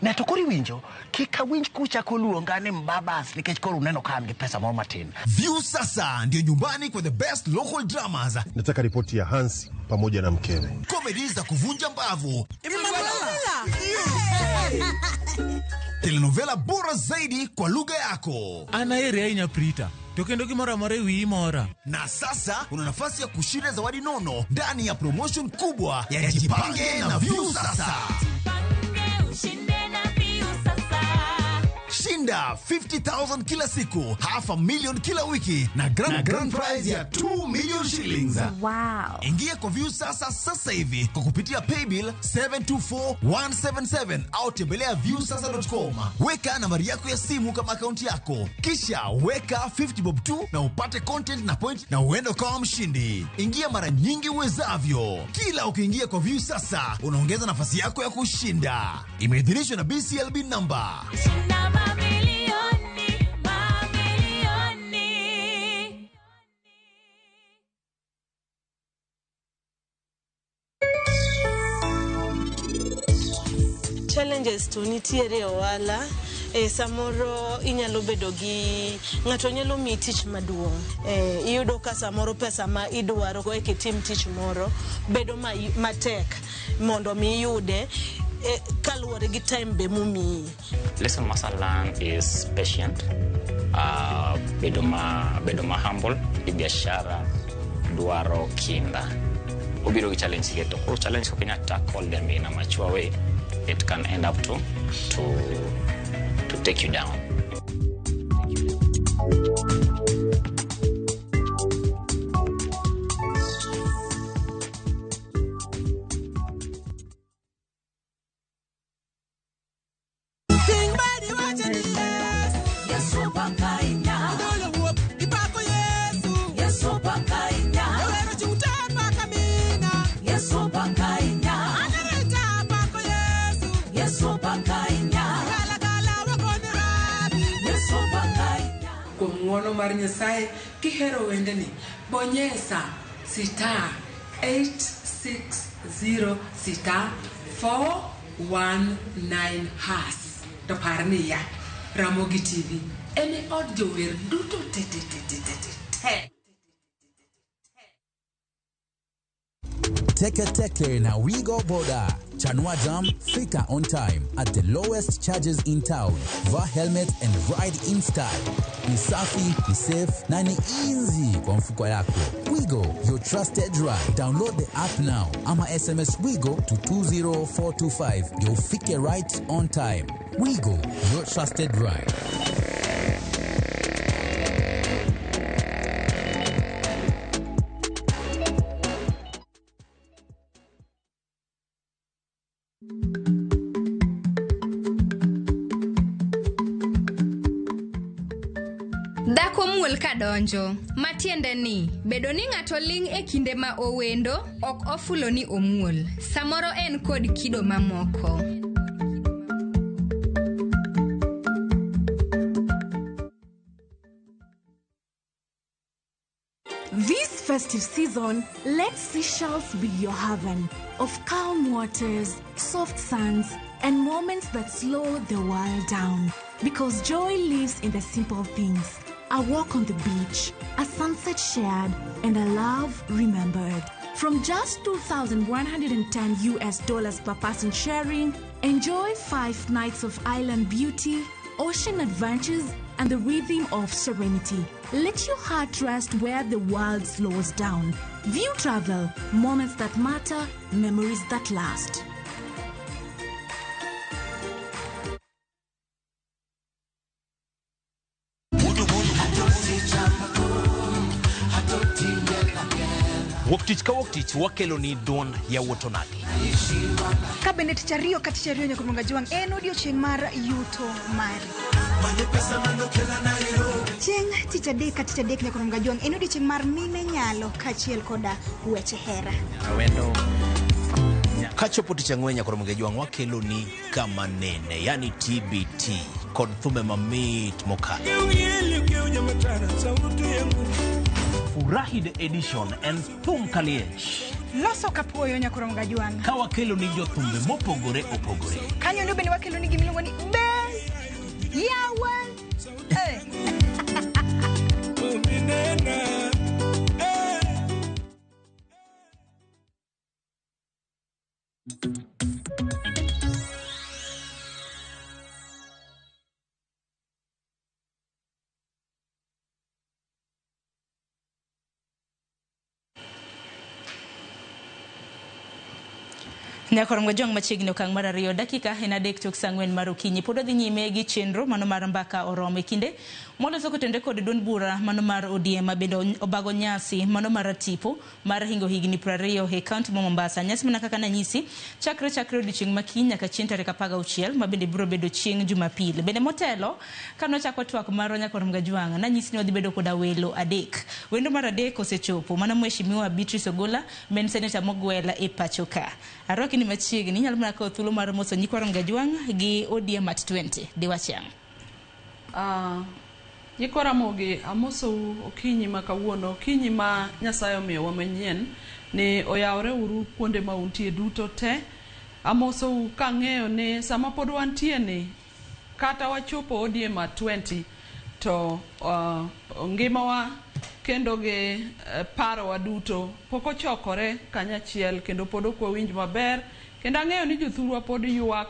Ne to koro iwinjo, kik awinj kuchako luonga ni mbabas nikech koro uneno ka an gi pesa moro matin. Viusasa ndio nyumbani kwa the best local dramas. Nataka ripoti ya Hansi pamoja na mkewe. Comedy za kuvunja mbavu. Telenovela bora zaidi kwa lugha yako. Ana ere ahinya Prita. To kendo gimoro amora e wiyi mora. Na sasa una nafasi ya kushinda zawadi nono ndani ya promotion kubwa ya Jipange na Viusasa. Shinda 50,000 kila siku, 500,000 kila wiki na grand prize ya 2 million shillings. Wow. Ingia kwa Viusasa sasa hivi kwa kupitia paybill 724177 au tembelea viusasa.com. Weka nambari yako ya simu kama akaunti yako, kisha weka 50 bob tu na upate content na point na uende ukawa mshindi. Ingia mara nyingi uwezavyo. Kila ukiingia kwa Viusasa unaongeza nafasi yako ya kushinda. Imeidhinishwa na BCLB number. Shinda mamilioni, mamilioni. Challenges to nitiere e ohala. Samoro inyalo bedo gi ng'ato nyalo miyi tich maduong'. Iyudo ka samoro pesa ma idwaro eka itim tich moro bedo matek mondo mi iyude kaluwore gi time be momiyi. Lesson must learn is patient, bedo ma humble, gi biashara dwaro kinda. Obiro gi challenge ge to koro challenge ok inyal tackle them in a mature way, it can end up to take you down. Kuom ng'wono mar Nyasaye kihero wendeni, bonyesa star 860 star 419 hash. To par niya, Ramogi TV en e od jower duto te te te te te te. Teke Teke na Wigo Boda. Chanua Jam, fika on time at the lowest charges in town. Vaa helmet and ride in style. Ni safi, ni safe na ni easy kwa mfuko yako. Wigo, your trusted ride. Download the app now ama SMS Wigo to 20425 ndio ufike right on time. Wigo, your trusted ride. muol ka donjo. Matiende ni, bedo ni ng'ato ling' e kinde ma owendo, ok ofulo ni omuol. Samoro en kod kido mamoko. This festive season, let Seychelles be your haven of calm waters, soft sands, and moments that slow the world down. Because joy lives in the simple things a walk on the beach, a sunset shared, and a love remembered. From just 2,110 US dollars per person sharing, enjoy 5 nights of island beauty, ocean adventures, and the rhythm of serenity. Let your heart rest where the world slows down. View Travel, moments that matter, memories that last. Wuok tich ka wuok tich wakelo ni duond yawuot onagi. Ka bende tich ariyo ka tich ariyo nyaka Jwang' en odiochieng' mar yuto mari. Chieng' tich adek ka tich adek nyaka Jwang' en odiochieng' mar mine nyalo kaachiel koda weche hera. Kachopo tich ang'wen nyaka Jwang' wakelo ni kama nene, yani TBT kod thumbe mamit mokalo. Furahi the edition en thum kaliech. Loso kapuoyo nyaka Jwang'. Ka wakelo ni jothumbe mopogore opogore. Kanyo ndo bende wakelo ni gimiluongo ni be yawa. Eh. Nyakoro Jwang' machiegni okang' mar 2 dakika en 3 tok saa 4 mar okinyi. Pod wadhi nyime gi chenro mano mar mbaka oromo e kinde moloso kotenore kod duond bura mano mar ODM ma bende obago nyasi mano mar tipo mar hingo higni 20 e kaunti ma Mombasa. Nyasi mana kaka nanyisi chakre odiochieng' ma kiny nyaka chieng' tarik 16 ma bende biro bedo chieng' Jumapil. Bende motelo kanochako twak marwa Nyakoro Jwang' nanyisi ni wadhi bedo koda welo adek. Wendo mar adek osechopo mano Mheshimiwa Beatrice Ogola ma en seneta mogwel e pacho ka. Arwaki ni machiegni inyalo mana kawo thuolo mar moso nyikwa Ramogi Ajwang' gi ODM at 20 diwach yang'. Nyikwa Ramogi amosou okinyi ma kawuono, okinyi ma Nyasaye omiyowa manyien ni oyawre uru kuonde ma untie duto te. Amosou kang'eyo ni sama pod wantie ni kata wachopo ODM at 20 to ngimawa kendo gi parowa duto pok ochokore kanyachiel kendo pod ok wawinj maber kendo ang'eyo ni jothurwa pod ywak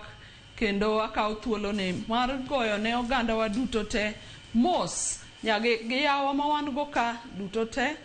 kendo akawo thuoloni mar goyo ne ogandawa duto te mos nyagi gi yawa ma wan go ka duto te.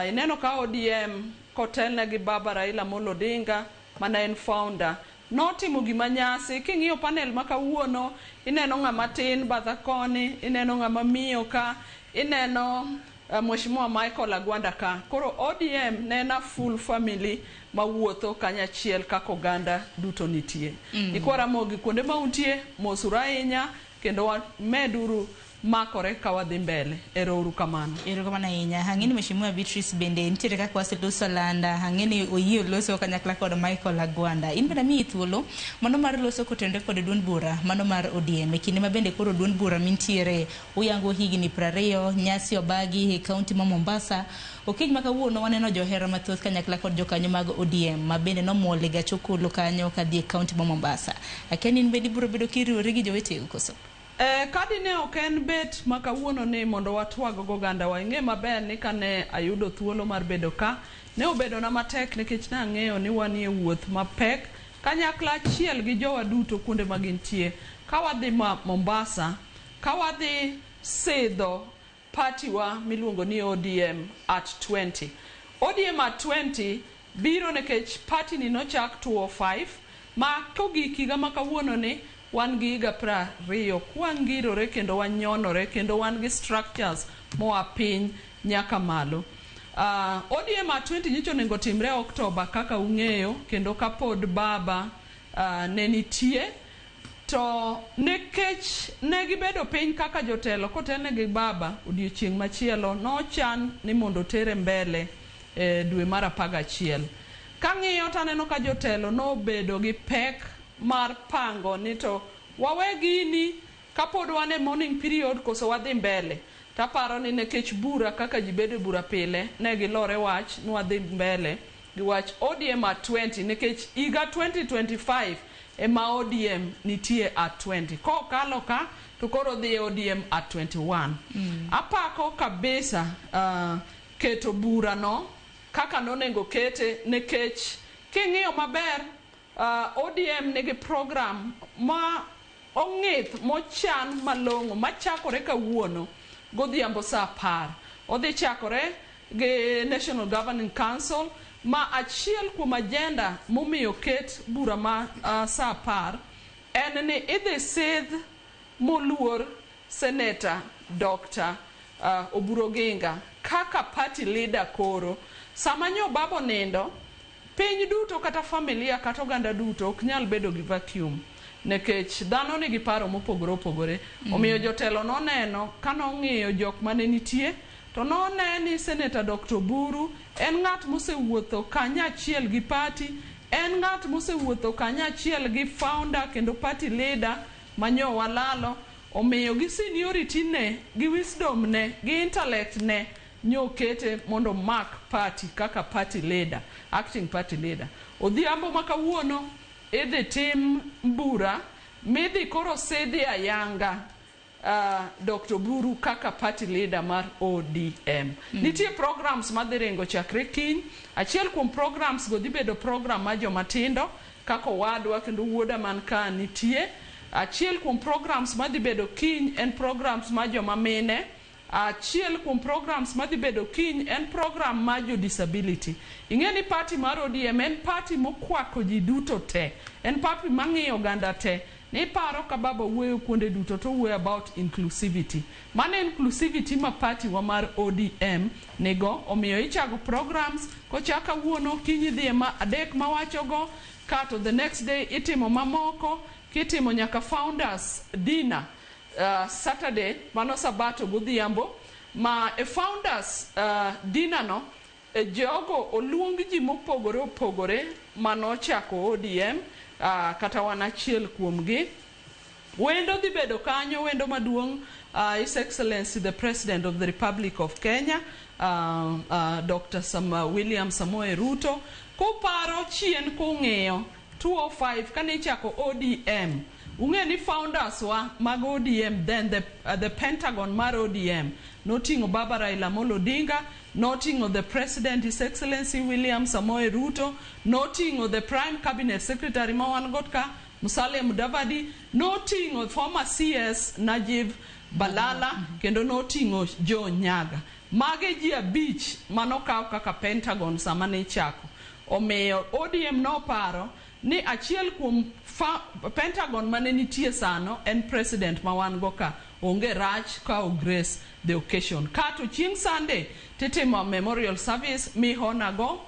Ineno ka ODM kotelne gi Baba Raila Amolo Odinga mana en founder notimo gima nyasi. King'iyo panel ma kawuono ineno ng'ama tin batha koni, ineno ng'ama miyo ka, ineno Mheshimiwa Michael Agwanda ka. Koro ODM ne en a full family mawuotho kanyachiel kaka oganda duto nitie. Nyikwa Ramogi kuonde ma untie mosuru ahinya kendo wameduru makore ka wadhi mbele. Ero kamano. Erokamano ahinya. Ang'e ni Mheshimiwa Beatrice bende nitiere kaka waseloso landa. Ang'e ni oyie loso kanyakla kod Michael Agwanda. In bende amiyi thuolo mano mar loso kotenore kod duond bura mano mar ODM. E kinde ma bende koro duond bura mintiere uyango higni 20 nyasi obagi e kaunti ma Mombasa. Okinyi ma kawuono waneno johera mathoth kanyakla kod jokanyo mag ODM ma bende nomuol e gach okolo kanyo kadhi e kaunti ma Mombasa. Akia ni in bende ibiro bedo kiriwori gi joweteu koso? Kadi ne ok en bet ma kawuono ni mondo watwag go ogandawa. Ing'e maber ni kane ayudo thuolo mar bedo ka, ne obedona matek nikech nang'eyo ni wanie wuoth mapek kanyakla achiel gi jowa duto kuonde ma gintie. Ka wadhi Mombasa, ka wadhi sidho party wa miluongo ni ODM at 20. ODM at 20 biro nikech party ni nochak 2005 ma kogik higa ma kawuono ni wan gi higa 20 kwangirore kendo wanyonore kendo wan gi structures moa piny nyaka malo. ODM at 20 nyicho onego timre Oktoba kaka ung'eyo kendo kapod baba ne nitie. To nikech ne gibedo piny kaka jotelo kotelne gi baba odiochieng' machielo nochan ni mondo otere mbele e dwe mar 11. Kang'iyo to aneno ka jotelo nobedo gi pek mar pango ni to wawe gini kapod wan e mourning period koso wadhi mbele. Taparo ni nikech bura kaka ji bedo e bura pile ne gilore wach ni wadhi mbele gi wach ODM at 20 nikech higa 2025 ema ODM nitie at 20. Kokalo ka to koro dhi e ODM at 21. Apako kabisa keto bura no kaka nonego kete nikech king'iyo maber ODM nigi program ma ong'ith mochan malong'o machakore kawuono godhiambo saa 10. Odhi chakore gi National Governing Council ma achiel kuom agenda momiyo ket bura ma saa 10 en ni idhi sidh moluor Senator Dr. Oburu Oginga kaka party leader koro. Sama nyo baba onindo, piny duto kata familia kata oganda duto ok nyal bedo gi vacuum nikech dhano nigi paro mopogore opogore. Omiyo jotelo noneno ka nong'iyo jok mane nitie to none ni Senator Dr. Oburu en ng'at mosewuotho kanyachiel gi party, en ng'at mosewuotho kanyachiel gi founder kendo party leader manyo walalo. Omiyo gi seniority ne, gi wisdom ne, gi intellect ne, nyokete mondo mak party kaka party leader, acting party leader. Odhiambo ma kawuono idhi tim bura midhi koro sidhi ayanga Dr. Oburu kaka party leader mar ODM. Nitie programs madhi ringo chakre kiny. Achiel kuom programs go dhi bedo program mar joma tindo kaka owadwa kendo wuoda man ka nitie. Achiel kuom programs madhi bedo kiny en programs mar joma mine. Achiel kuom programs madhi bedo kiny en program mar jo disability. Ing'e ni party mar ODM en party mokwako ji duto te. En party mang'iyo oganda te. Niparo ka baba wuoyo kuonde duto to owuoyo about inclusivity. Mano inclusivity ma party wa mar ODM nigo. Omiyo ichako programs kochak kawuono kiny idhi e ma adek mawachogo kato the next day itimo mamoko kitimo nyaka founders dinner Saturday mano sabato godhiambo ma e founders dinner no jogo oluong ji mopogore opogore manochako ODM kata wan achiel kuomgi. Wendo dhi bedo kanyo, wendo maduong' His Excellency the President of the Republic of Kenya Dr. William Samoei Ruto. Kuparo chien kung'iyo 2005 kane ichako ODM, ung'e ni founders wa mag ODM then the Pentagon mar ODM noting'o Baba Raila Amolo Odinga, noting'o the President His Excellency William Samoei Ruto, noting'o the Prime Cabinet Secretary ma wan go ka Musalia Mudavadi, noting'o former CS Najib Balala, kendo noting'o Joe Nyaga. Mage ji 5 manokaw kaka Pentagon sama ne ichako. Omiyo ODM noparo ni achiel kuom Pentagon mane nitie sano en president ma wan go ka onge rach ka o grace the occasion. Kato chieng' Sunday titimo memorial service mihona go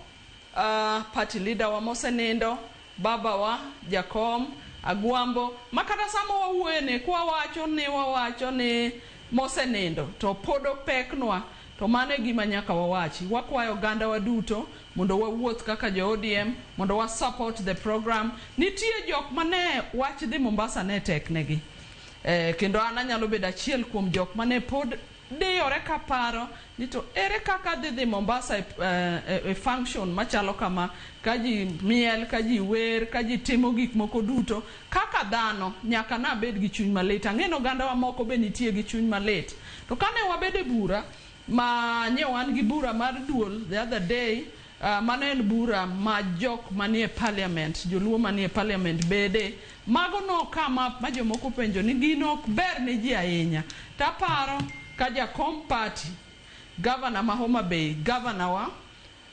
party leader wa mosenindo, baba wa Jakom Agwambo, makata sama wawuoye ni kwa wawacho ni mosenindo to pod opeknwa. To mano e gima nyaka wawachi. Wakwayo oganda wa duto mondo wawuoth kaka jo ODM mondo wa support the program. Nitie jok mane wach dhi Mombasa ne tek negi. Kendo an anyalo bedo achiel kuom jok mane pod diyore kaparo ni to ere kaka dhi Mombasa e function machalo kama, ka ji miel, ka ji wer, ka ji timo gik moko duto. Kaka dhano nyaka nabed gi chuny malit. Ang'e ni oganda wa moko be nitie gi chuny malit. To kane wabedo e bura ma nye wan gi bura mar duol the other day, mano en bura ma jok manie parliament, joluo manie parliament bede. Mago no kama ma jomoko penjo ni gino ok ber ne ji ahinya. Taparo ka jakom party, governor ma Homa Bay, governor wa,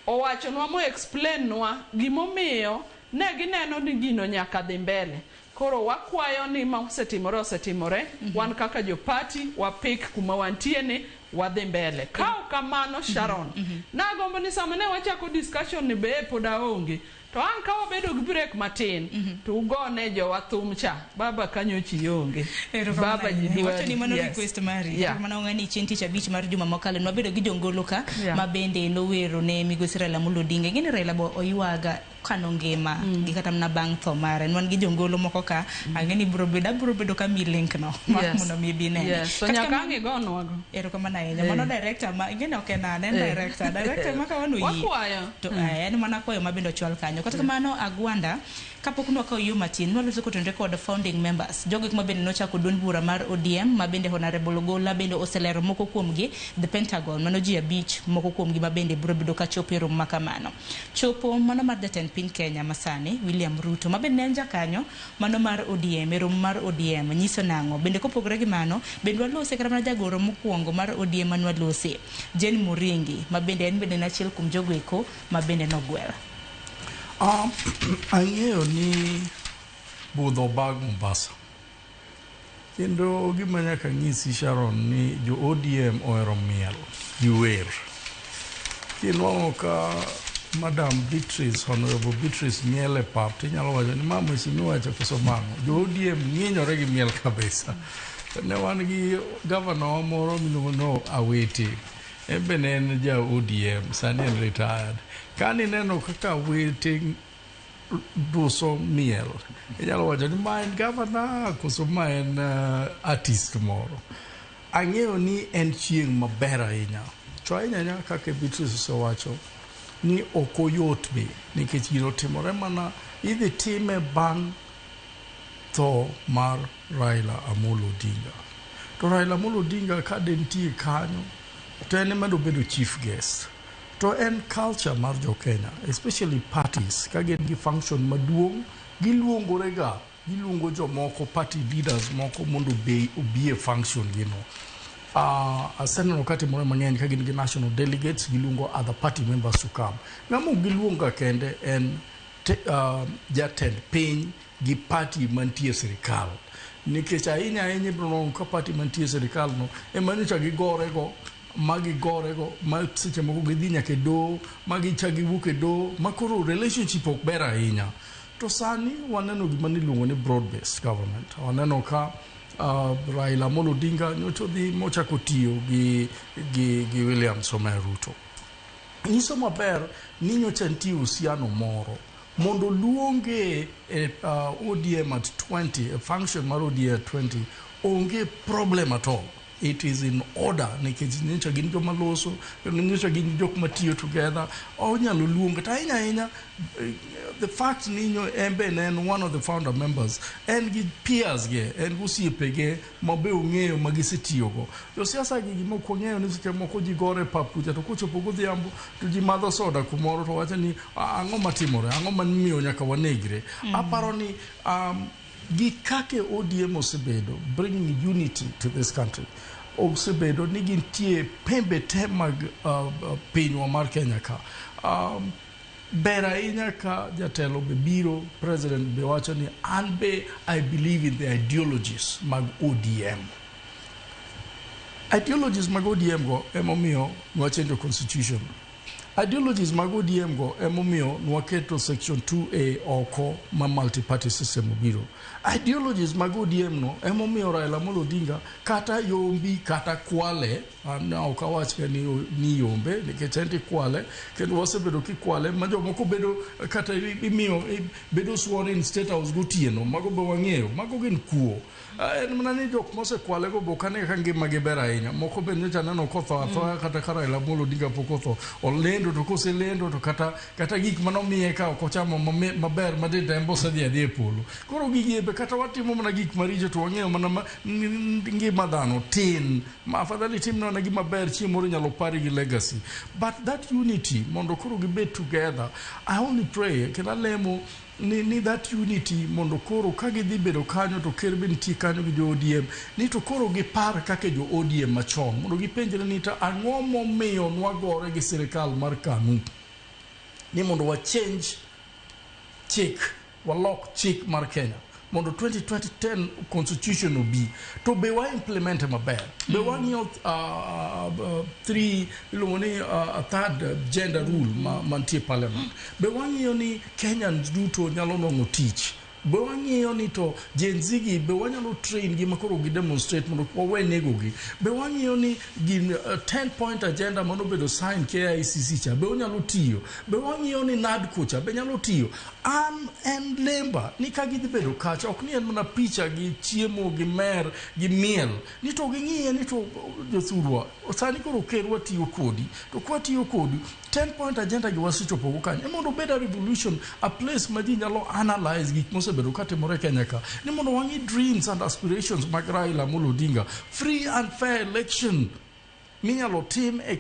owachonwa mo explain nwa gimomiyo ne gineno ni gino nyaka dhi mbele. Koro wakwayo ni ma osetimore osetimore, wan kaka jo party wapik kuma wantie ni wadhi mbele. Ka ok kamano Sharon, nagombo ni sama ne wachako discussion ni be pod aonge. To ang' ka wabedo gi break matin to ugone jowa thum cha. Baba kanyochi onge. Baba ji dwari. Wacho ni mano Yes. request mari. Yeah. Mana ong'ani chieng' tich abich mar juma mokalo nwabedo gi jongolo ka Yeah. ma bende nowero ne migosi Raila Amolo Odinga. Ing'e ni Raila bo oywaga kanongima gi kata mana bang' tho mare. Ne wan gi jongolo moko ka ang'e ni biro bedo abiro bedo ka mi link no mar Yes. mondo mi ibi nene. Yes. To Kata nyaka kamano- ang' igonwago. Erokamano ahinya. Eh. Mano director ma ing'e ni ok en an, en Eh. director. Director ma ka wan oyie. Wakwayo. To en mana kwayo ma bende ochwal kanyo. Kata kamano Agwanda, kapok nwakawo yo matin, nwaloso kotenore kod founding members. Jogo eko ma bende nochako duond bura mar ODM, ma bende Honorable Ogolla bende oselero moko kuomgi, The Pentagon, mano ji abich, moko kuomgi ma bende biro bedo ka chopo e romo ma kamano. Chopo mano mar jatend piny Kenya masani, William Ruto, ma bende ne en jakanyo mano mar ODM, e romo mar ODM, nyiso nang'o? Bende kopogore gi mano, bende walose kata mana jagoro mokwongo mar ODM manwalose, Jane Muringi, ma bende en bende en achiel kuom jogo eko ma bende nogwel. Ang'eyo ni budho bag Mombasa. Kendo gima nyaka nyisi Sharon ni jo ODM ohero miel gi wer. Kinwang'o ka Madam Beatrice, Honorable Beatrice miel e pap tinyalo wacho ni ma mheshimiwa wacho koso mang'o. Jo ODM ng'inyore gi miel kabisa. Ne wan gi gavana wa moro miluongo no Awiti. En be ne en ja ODM, sani en retired. Kanineno kaka Awiti duso miel, inyalo wacho ni ma en gavana koso ma en artist moro. Ang'eyo ni en chieng' maber ahinya. To ahinya ahinya kaka Beatrice osewacho ni ok oyot be nikech gino otimore mana idhi time bang' tho mar Raila Amolo Odinga. To Raila Amolo Odinga ka de nitie kanyo to en ema dobedo chief guest. To en culture mar jo Kenya, especially parties, ka gin gi function maduong', giluongore ga, giluongo jomoko, party leaders moko mondo obi e function gino. Aseneno ka timore mang'eny ka gin gi national delegates, giluongo other party members to come. Ng'ama ok giluong ga kende en jatend piny gi party mantie e sirikal. Nikech ahinya ahinya ibiro nwang'o ka party mantie e sirikal no ema nyocha gigorego ma gigorego ma seche moko gidhi nyaka e doho ma gichak giwuok e doho ma koro relationship ok ber ahinya. To sani waneno gima niluongo ni broad based government. Waneno ka Raila Amolo Odinga nyocha odhi mochako tiyo gi William Samoei Ruto. Nyiso maber ni nyocha nitie uhusiano moro mondo luonge e ODM at 20, e function mar ODM at 20, onge problem at all. It is in order nikech nyocha gin joma loso, kendo nyocha gin jok matiyo together. Onyalo luonge to ahinya ahinya the fact ni nyo en be ne en one of the founder members, en gi peers ge, en gi osiepege ma be ong'eyo ma gisetiyogo. Josiasa gi gima ok wang'eyo ni seche moko ji gore e pap kucha to kochopo godhiambo to ji madho soda kumoro to wacho ni ang'o matimore, ang'o mamiyo nyaka wanegre. Aparo ni gi kaka ODM osebedo bringing unity to this country, osebedo ni gintie pembe te mag pinywa mar Kenya ka. Ber ahinya ka jatelo be biro, president be wacho ni an be I believe in the ideologies mag ODM. Ideologies mag ODM go emomiyo nwachenjo constitution. Ideologies mag ODM go emomiyo nwaketo section 2A oko ma multi-party system obiro. Ideologies mag ODM no emomiyo Raila Amolo Odinga kata yombi kata kwale, an ok awach ga ni yombe nikech en tikwale kendo wasebedo kikwale ma jomoko bedo kata imiyo bedo sworn in State House gotieno, mago be wang'eyo, mago gin kuo. En mana ni jok mosekwale go be ok ane ka ngimagi ber ahinya. Moko be nyocha aneno kotho athoya kata ka Raila Amolo Odinga pok otho. Olendo to koselendo to kata gik manomiye ka ok ochamo maber ma dende en be osedhi adhiya e polo. Koro gigi be kata watimo mana gik maricho to wang'eyo mana ngima dhano tin. Ma afadhali timne mana gima ber chieng' moro inyalo pari gi legacy. But that unity mondo koro gibed together, I only pray kendo alemo ni that unity mondo koro ka gidhi bedo kanyo to ker be nitie kanyo gi jo ODM ni to koro gipar kaka jo ODM machon mondo gipenjre ni to ang'o momiyo nwagore gi sirikal mar KANU ni mondo wa change chik, walok chik mar Kenya mondo 2010 constitution obi to be wa implement maber be wang'iyo three iluongo ni a third gender rule ma, mantie parliament be wang'iyo ni Kenyans duto nyalo nwang'o tich be wang'iyo ni to Gen Z gi be wanyalo train gi makoro gi demonstrate mondo wawe nego gi be wang'iyo ni gin 10 point agenda manobedo sign KICC cha be onyalo tiyo be wang'iyo ni NADCO cha be nyalo tiyo an en lemba ni ka gidhi bedo kacha ok ni en mana picha gi chiemo gi mer gi miel ni to ging'iye ni to jothurwa sani koro ker watiyo kodi to kwatiyo kodi 10 point agenda gi wasechopo go kanyo mondo obed a revolution a place ma ji nyalo analyze gik mosebedo katimore Kenya ka ni mondo wang'i dreams and aspirations mag Raila Amolo Odinga free and fair election minyalo tim e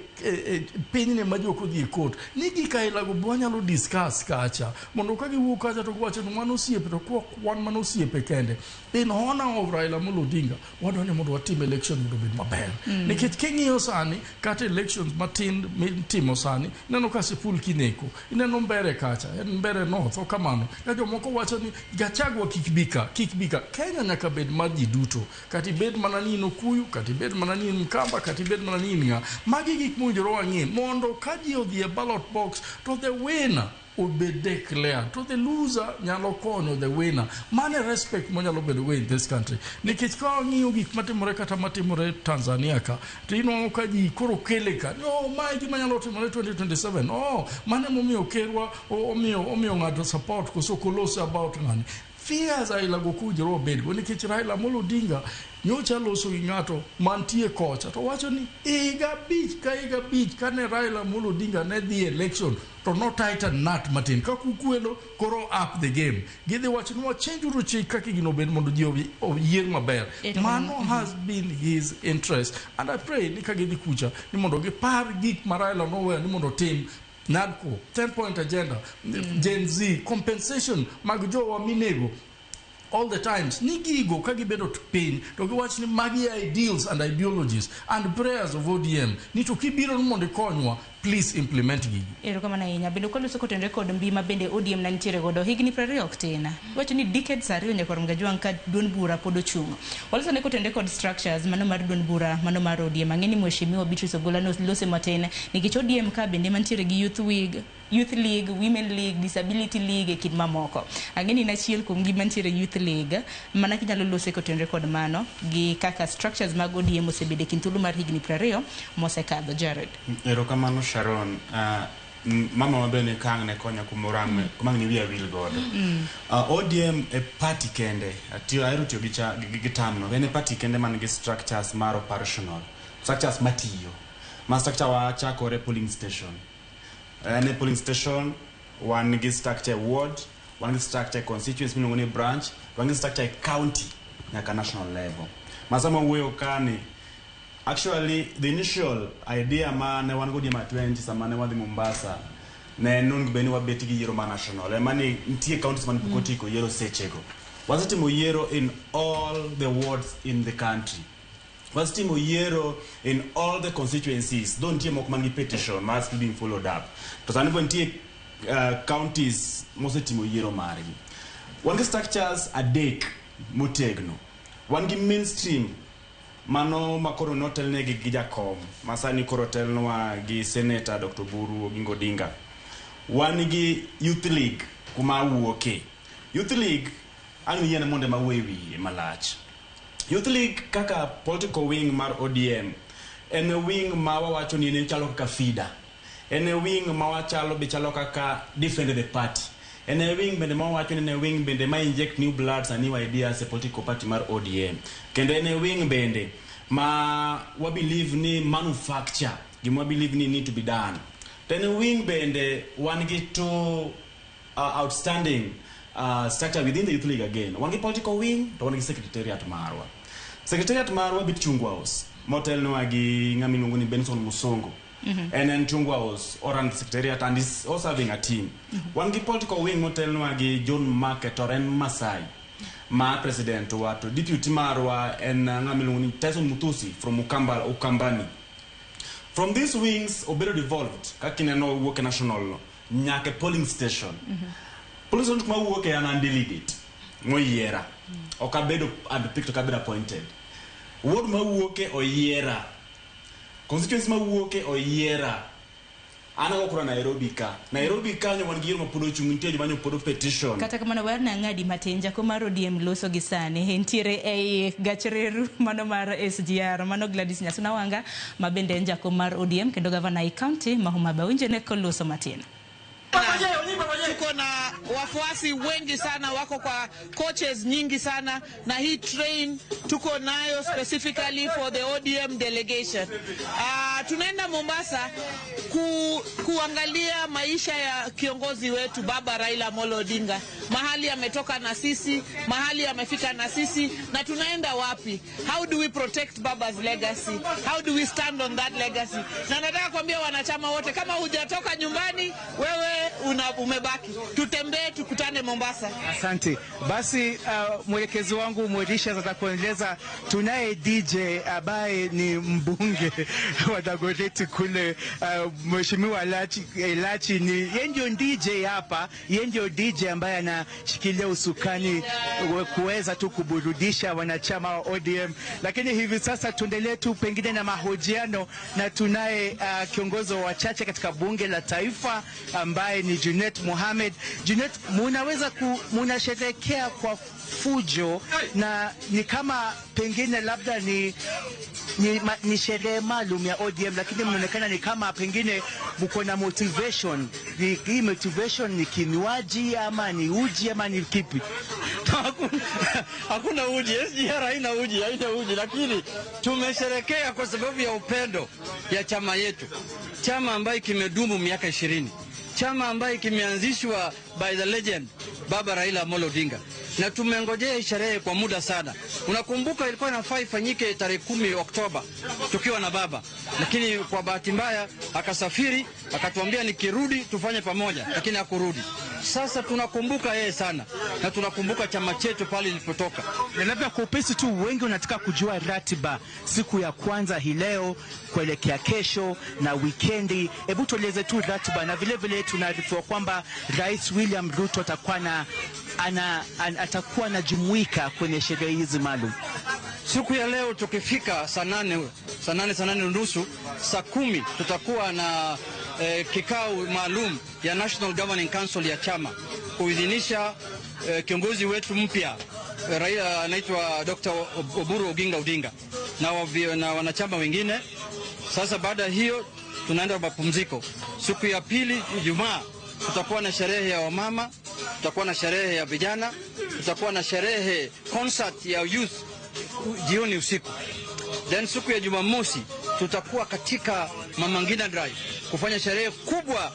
pinyni ma ji ok odhi e court ni gik ailago be wanyalo discuss kacha mondo ka giwuok kacha to giwacho ni wan osiepe to ok wan mana osiepe kende in honor of Raila Amolo Odinga wadwa ni mondo watim election mondo obed maber nikech king'iyo sani kata elections matin mitimo sani ineno ka Sipul kineko ineno Mbere kacha en Mbere North ok kamano ka jomoko wacho ni Gachagua kik bi ka kik bi ka Kenya nyaka bed mar ji duto kata ibed mana ni in Okuyu kata ibed mana ni in Mkamba kata ibed mana ni in ng'a magi gik mowinjore wang'i mondo ka ji odhi e ballot box to the winner obed declared to the loser nyalo konyo the winner mano e respect monyalo bedo go in this country nikech ka wang'iyo gik matimore kata matimore Tanzania ka to inwang'o ka ji koro kele ka ni oh mae gima nyalo timore 2027 oh mano emomiyo kerwa omiyo ng'ato support koso ok olose about ng'ani fears ailago ok owinjore wabedgo nikech Raila Amolo Odinga nyocha loso gi ng'ato mantie kocha to wacho ni higa 5 ka higa 5 kane Raila Amolo Odinga ne dhi election to no tighten nut matin ka kukwelo koro up the game gidhi wacho ni wachange uru chik kaka gino obed mondo ji oyier maber mano has been his interest and I pray ni ka gidhi kucha ni mondo gipar gik ma Raila noweyo ni mondo otim NADCO 10 point agenda Gen Z compensation mag jowa minego all the times ni gigo ka gibedo piny to giwach ni magi ideals and ideologies and prayers of ODM ni to kibiro ni mondo ikonywa please implement gigi. Erokamano ahinya. Bende kwaloso kotenore kod mbi ma bende ODM na nitiere godo higni 20 ok tin. Iwacho ni decades 2 nyaka Ramogi Ajwang' ka duond bura pod ochung'. Waloso ne kotenore kod structures mano mar duond bura mano mar ODM. Ang'e ni Mheshimiwa Beatrice Ogola nolose matin nikech ODM ka bende mantiere gi Youth Wing, Youth League, Women League, Disability League e kind mamoko. Ang'e ni in achiel kuom gi mantiere Youth League mana kinyalo lose kotenore kod mano gi kaka structures mag ODM osebedo e kind thuolo mar higni 20 mosekadho. Jared. Erokamano Sharon. Mama wa bende ka ang' ne konya kumoro ang' kuma ang' ne wiya wil godo. ODM e party kende, atiyo ahero tiyo gi term no, en e party kende man gi structures mar operational, structures matiyo. Ma structure wa chakore polling station. En e polling station, wan gi structure e ward, wan gi structure e constituency miluongo ni branch, wan gi structure e county nyaka national level. Ma sama wuoyo kani, actually the initial idea ma ne wan go ODM at 20 sama ne wadhi Mombasa ne en onego bed ni wabet gi yiero ma national ema ni nitie counties mane pok otieko yiero sechego. Wasetimo yiero in all the wards in the country. Wasetimo yiero in all the constituencies, though nitie moko man gi petition ma still being followed up. To sani bo nitie counties mosetimo yiero margi. Wan gi structures 3 motegno. Wan gi mainstream mano makoro notelnegi gi jakom ma sani koro telnwa gi Senator Dr. Oburu Oginga Odinga. Wan gi Youth League kuma awuoke. Youth League ang' yiene mondo ema awuo e wiye malach. Youth League kaka political wing mar ODM en wing ma wawacho ni en chalo kaka feeder. En wing ma wachalo be chalo kaka defend the party. En wing bende ma wawacho ni en wing bende ma inject new bloods and new ideas e political party mar ODM. Kendo en wing bende ma wa believe ni manufacture gima wa believe ni need to be done. To en wing bende wan gi two outstanding structure within the Youth League again. Wan gi political wing to wan gi secretariat marwa. Secretariat marwa bet Chungwa House motelnwa gi ng'ama iluongo ni Benson Musongo. En Chungwa House oran secretariat and is also having a team. Wan gi political wing motelnwa gi John Market or en Masai ma president wa to deputy marwa en ng'ama iluongo ni Tyson Mutusi from Ukambani. From these wings obedo devolved kaka ineno wuok e national no nyaka e polling station. Polling station kuma wuoke an an delegate moyiera. Ok abedo handpicked, ok abedo appointed. Ward mawuoke oyiera. Constituency mawuoke oyiera. An ago kura Nairobi ka. Nairobi kanyo wan gi yiero ma pod ochung', nitie joma nyo pod petition. Kata kamano werna ng'adi matin, jakom mar ODM loso gi sani entiere ei gach reru mano mar SGR, mano Gladys Nyasuna Wanga ma bende en jakom mar ODM kendo gavana e county ma Homa Bay. Winjone koloso matin. Tuko na wafuasi wengi sana, wako kwa coaches nyingi sana, na hii train tuko nayo specifically for the ODM delegation. Tunaenda Mombasa kuangalia maisha ya kiongozi wetu Baba Raila Amolo Odinga, mahali ametoka na sisi, mahali amefika na sisi, na tunaenda wapi? How do we protect Baba's legacy? How do we stand on that legacy? Na nataka kuambia wanachama wote, kama hujatoka nyumbani wewe umebaki. Tutembee, tukutane Mombasa. Asante. Basi mwelekezi wangu Mwelisha atakueleza. Tunaye DJ ambaye ni mbunge wa Dagoretti kule, Mheshimiwa Elachi, ni yeye ndio DJ hapa, yeye ndio DJ ambaye anashikilia usukani kuweza tu kuburudisha wanachama wa ODM. Lakini hivi sasa tuendelee tu pengine na mahojiano, na tunaye kiongozi wa wachache katika bunge la taifa ambaye ni Junet Mohamed. Junet, munasherehekea kwa fujo na ni kama pengine labda ni sherehe maalum ya ODM, lakini mnaonekana ni kama pengine mko na motivation. Hii motivation ni kinywaji ama ni uji ama ni kipi? Hakuna uji, SGR haina uji, lakini tumesherehekea kwa sababu ya upendo ya chama yetu. Chama ambaye kimedumu miaka 20. Chama ambaye kimeanzishwa by the legend Baba Raila Amolo Odinga. Na tumengojea sherehe kwa muda sana. Unakumbuka ilikuwa inafaa ifanyike tarehe 10 Oktoba tukiwa na baba. Lakini kwa bahati mbaya akasafiri, akatuambia nikirudi tufanye pamoja, lakini hakurudi. Sasa tunakumbuka yeye sana na tunakumbuka chama chetu pale ilipotoka. Na labda kwa upesi tu, wengi wanataka kujua ratiba siku ya kwanza hii leo kuelekea kesho na wikendi. Hebu tueleze tu ratiba, na vile vile tunaarifiwa kwamba Rais William Ruto atakuwa anajumuika kwenye sherehe hizi maalum. Siku ya leo tukifika saa 8:30, saa 10 tutakuwa na kikao maalum ya National Governing Council ya chama kuidhinisha kiongozi wetu mpya Raila, anaitwa Dr. Oburu Oginga Odinga na wanachama wengine. Sasa baada hiyo tunaenda mapumziko. Siku ya pili Ijumaa tutakuwa na sherehe ya wamama, tutakuwa na sherehe ya vijana, tutakuwa na sherehe concert ya youth jioni usiku. Then siku ya Jumamosi tutakuwa katika Mama Ngina Drive kufanya sherehe kubwa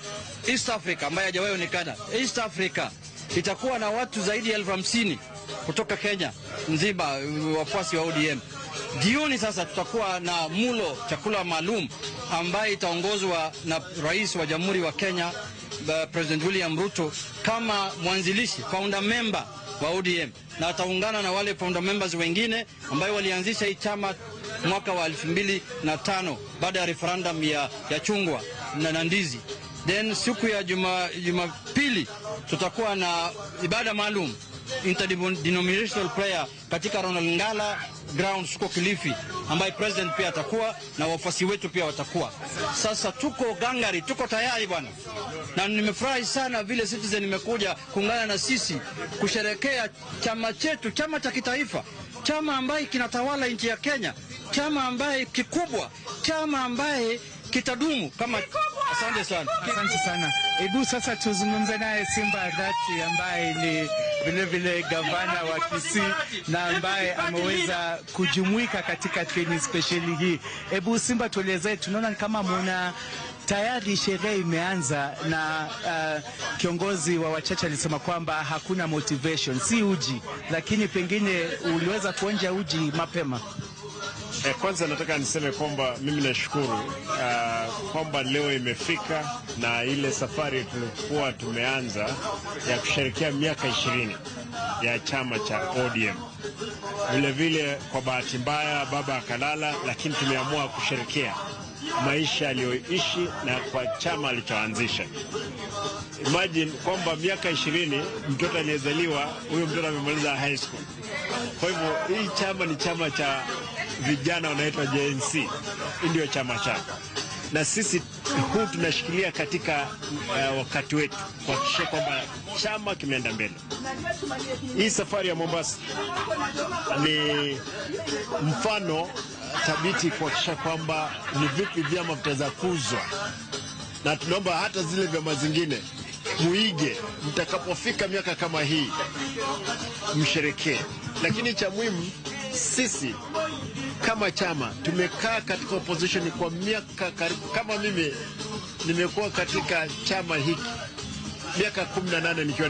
East Africa ambayo hajawahi onekana. East Africa itakuwa na watu zaidi ya 50,000 kutoka Kenya nzima, wafuasi wa ODM. Jioni sasa tutakuwa na mulo, chakula maalum ambaye itaongozwa na Rais wa Jamhuri wa Kenya President William Ruto kama mwanzilishi, founder member wa ODM, na ataungana na wale founder members wengine ambayo walianzisha hii chama mwaka wa 2005 baada ya referendum ya chungwa na ndizi. Then siku ya Jumapili tutakuwa na ibada maalum, interdenominational prayer katika Ronald Ngala ground huko Kilifi, ambaye president pia atakuwa na wafuasi wetu pia watakuwa. Sasa tuko gangari, tuko tayari bwana. Na nimefurahi sana vile Citizen imekuja kuungana na sisi kusherehekea chama chetu, chama cha kitaifa, chama ambaye kinatawala nchi ya Kenya, chama ambaye kikubwa, chama ambaye kitadumu kama. Asante sana. Asante sana. Hebu sasa tuzungumze naye Simba Arati ambaye ni vile vile gavana wa Kisii na ambaye ameweza kujumuika katika training special hii. Hebu Simba tuelezee, tunaona kama muna tayari sherehe imeanza na kiongozi wa wachache alisema kwamba hakuna motivation, si uji, lakini pengine uliweza kuonja uji mapema. Kwanza nataka niseme kwamba mimi nashukuru kwamba leo imefika na ile safari tulikuwa tumeanza ya kusherehekea miaka 20 ya chama cha ODM. Vile vile kwa bahati mbaya baba akalala, lakini tumeamua kusherehekea maisha aliyoishi na kwa chama alichoanzisha. Imagine kwamba miaka 20 mtoto aliyezaliwa, huyo mtoto amemaliza high school. Kwa hivyo hii chama ni chama cha vijana wanaitwa Gen Z, hii ndio chama chao, na sisi huu tunashikilia katika wakati wetu kuhakikisha kwamba chama kimeenda mbele. Hii safari ya Mombasa ni mfano thabiti kuhakikisha kwamba ni vipi vyama vitaweza kuzwa, na tunaomba hata zile vyama zingine muige, mtakapofika miaka kama hii msherekee. Lakini cha muhimu, sisi kama chama tumekaa katika opposition kwa miaka karibu, kama mimi nimekuwa katika chama hiki miaka 18 nikiwa